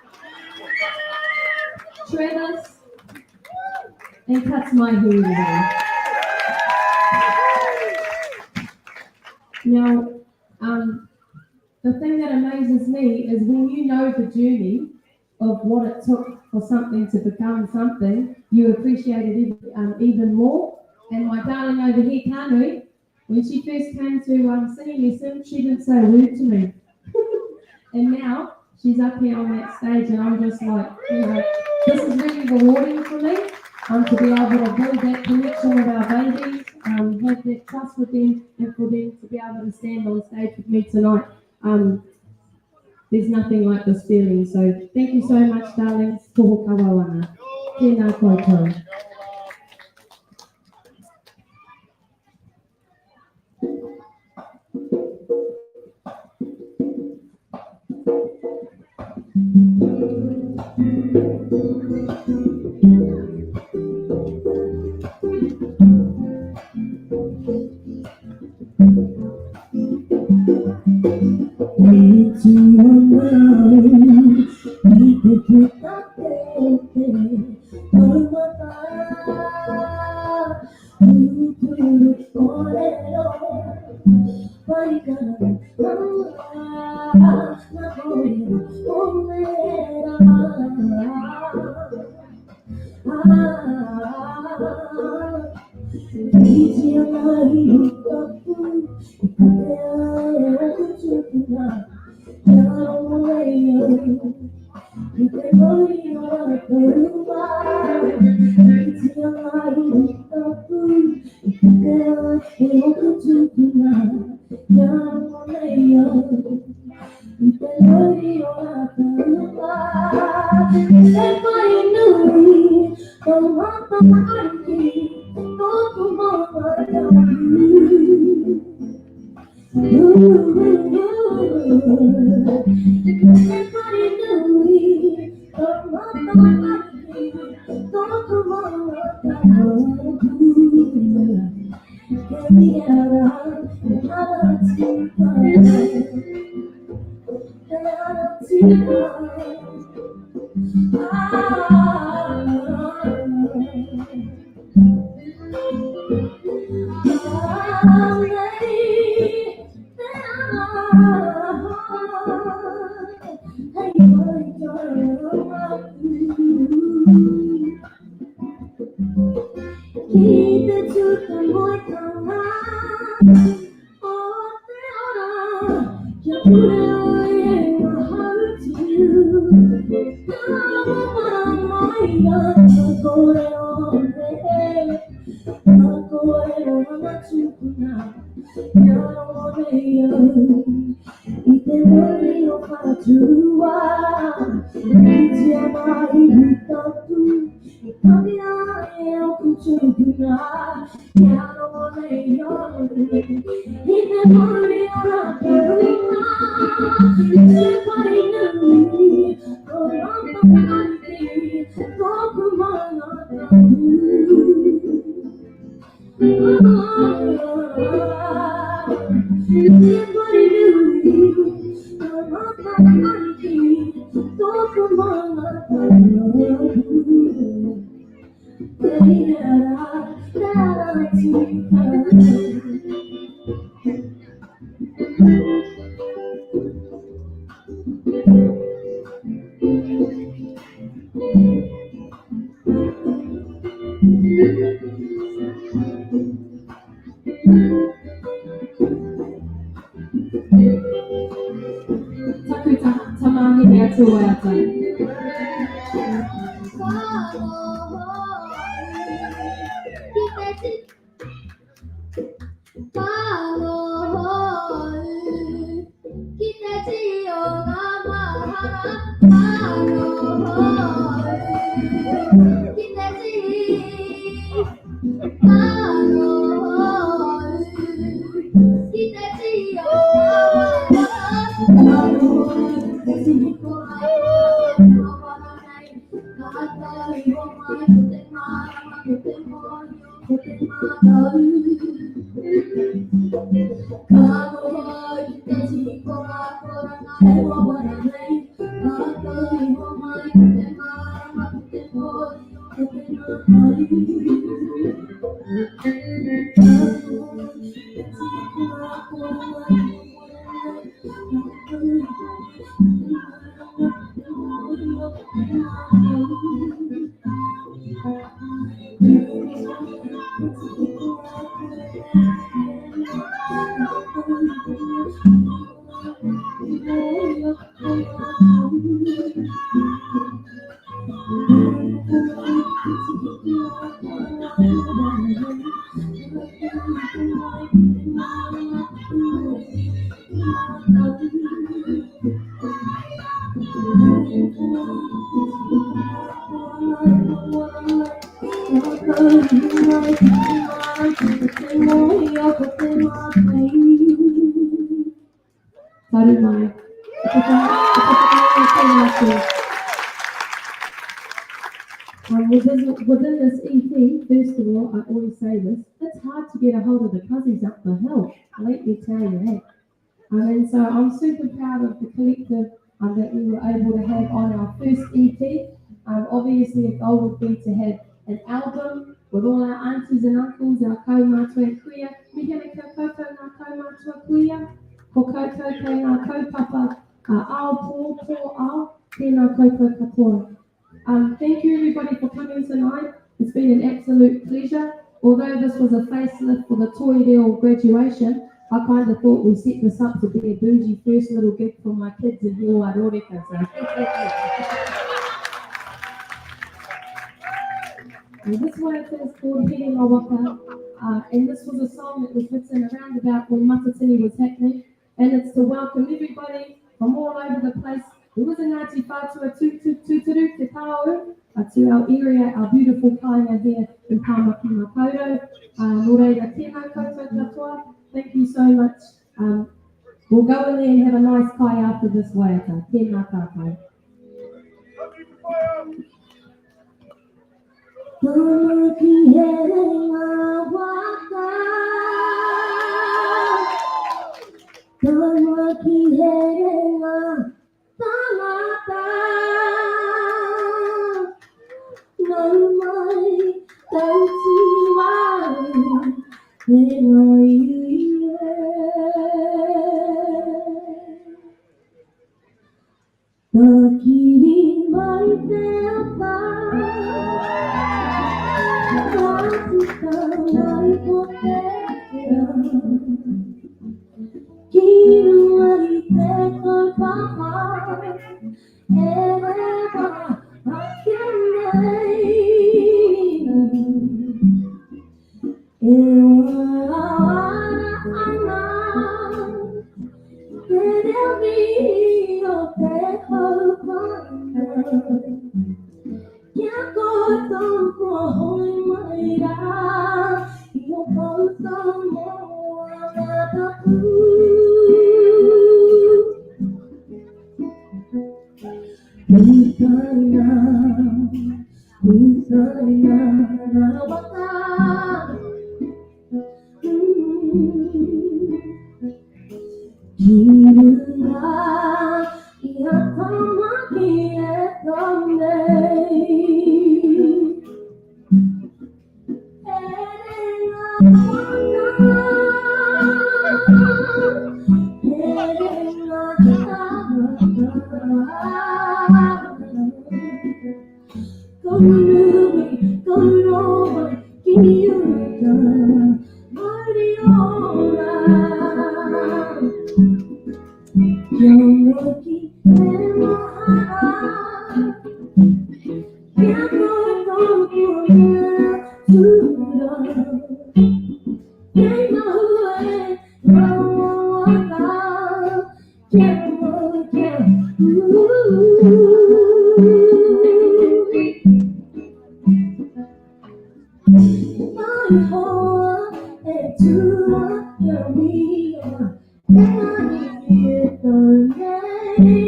Travis and cuts my hair today. Now, um, the thing that amazes me is when you know the journey of what it took for something to become something, you appreciate it even, um, even more. And my darling over here, Kanu, when she first came to um, singing lesson, she didn't say a word to me. and now she's up here on that stage, and I'm just like, you know, this is really rewarding for me um, to be able to build that connection with our babies, um, have that trust with them, and for them to be able to stand on stage with me tonight. Um, there's nothing like this feeling. So thank you so much, darlings. Ko kawawana. Tēnā koutou. E tū ana au i te puta tete taumata Pupuru kōrero Parikara ngā kōrero o mera Iti ana i tapu i katea e oku tūpuna Kia rongo nei au i te mauri o rātou mā Iti ana i tapu i katea e oku tūpuna Kia rongo nei au i te mauri o rātou mā Te whai nui tō mata ariki tōku maunga tapu Te whare nui tō mata ariki tōku maunga tapu Kei ara te ara tika Te ara tika Ki te tū moetanga o te ora Kia pure ai e ngā hautū Ngā mara mai rā ngā kōrero o nehe Ngā kōrero a ngā tūpuna Kia rongo nei au i te mauri o Whātua Iti ana iwi tapu i kawea e oku tūpuna Kia rongo nei au i te mauri o rātou mā Te whare nui o Rāpata tōku maunga tapu Te whare nui o Rāpata tōku maunga tapu Te ara, te ara tika. Taku ta tamāhine a Tūwaiata. Taru mai. Within, within this EP, first of all, I always say this, it's hard to get a hold of the cousins up the hill. Let me tell you that. And so I'm super proud of the collective that we were able to have on our first EP. Obviously, a goal would be to have an album with all our aunties and uncles, our kaumātua and kuia. Mihi ana kia koutou ngā kaumātua kuia, ko koutou kei ngā kaupapa ao pō, pō ao, tēnā koutou katoa. Thank you everybody for coming tonight. It's been an absolute pleasure. Although this was a facelift for the Toi Reo graduation, I kind of thought we set this up to be a bougie first little gig for my kids in He Roreka. So. And this one is called Herenga Waka, and this was a song that was written around about when Matatini was happening, and it's to welcome everybody from all over the place. It was a Ngāti Whātua tūturu te tāu, to our area, our beautiful kāinga here in Tāmaki Makaurau. Nō reira, tēnā koutou katoa. Thank you so much. We'll go in there and have a nice kai after this waiata. Tēnā tātou. Tāmaki herenga waka, Tāmaki herenga tangata, Nau mai tauti mai e ngā iwi e. Takiri mai te ata, ka tika mai ko te rā. Ki runga i te kaupapa, e rewa ake nei. E ora ana te reo mihi o te haupanga. Kia koutou kua hoe mai rā i o koutou moana tapu. Putaina, putaina ngā waka. Ki runga i a Tāmaki e tau nei. Herenga waka, herenga tangata. Kaunui, kauroa ki uta, mauri ora. Kia moki te mahara, kia koutou kua mea tūra. Kei mahue ngā wawata, kia mau kia ū. Mai hoa e tū kia mia, e ai e tau nei.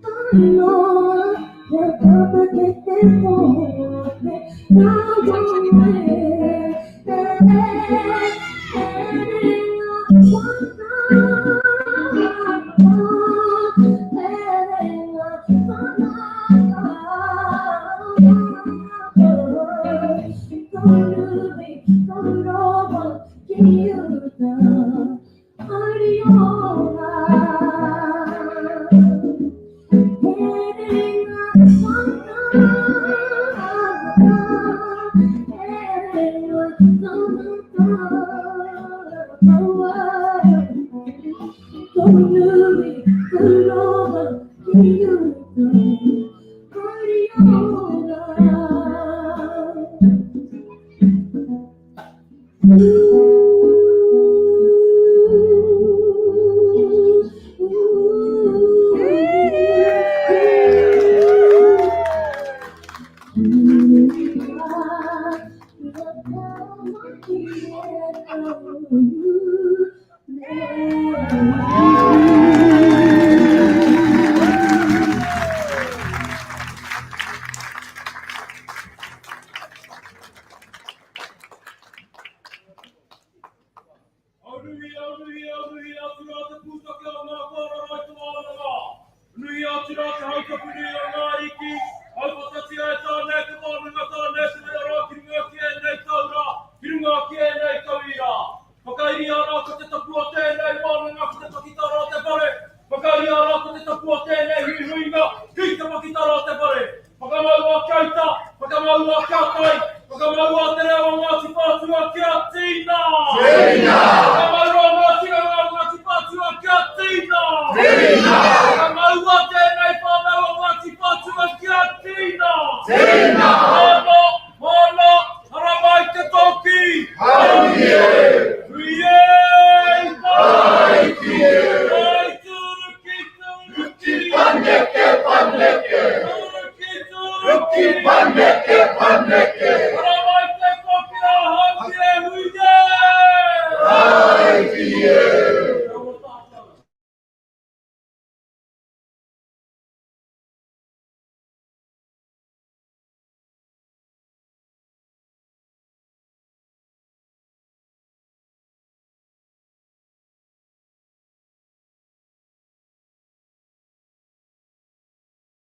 Tae noa kia tata ki te pō, te ngā e, e, herenga waka, herenga tangata. Auruhi, auruhi, auruhi atu rā te pūtake o ngā kōrero i te wānanga. Nui atu rā te hautapu nui o ngā ariki, haupatatia e Tāne te wānanga, Tāne te waiora ki runga ki ēnei taura, ki runga ki ēnei tauira. Whakairia rā ko te tapu o tēnei wānanga ki te pakitara o te whare, whakairia rā ko te tapu o tēnei huihuinga ki te pakitara o te whare. Whakamaua kia ita, whakamaua kia tai, whakamaua te reo o Ngāti Whātua kia tīna! Tīna! Whakamaua ngā tikanga o Ngāti Whātua kia tīna! Tīna!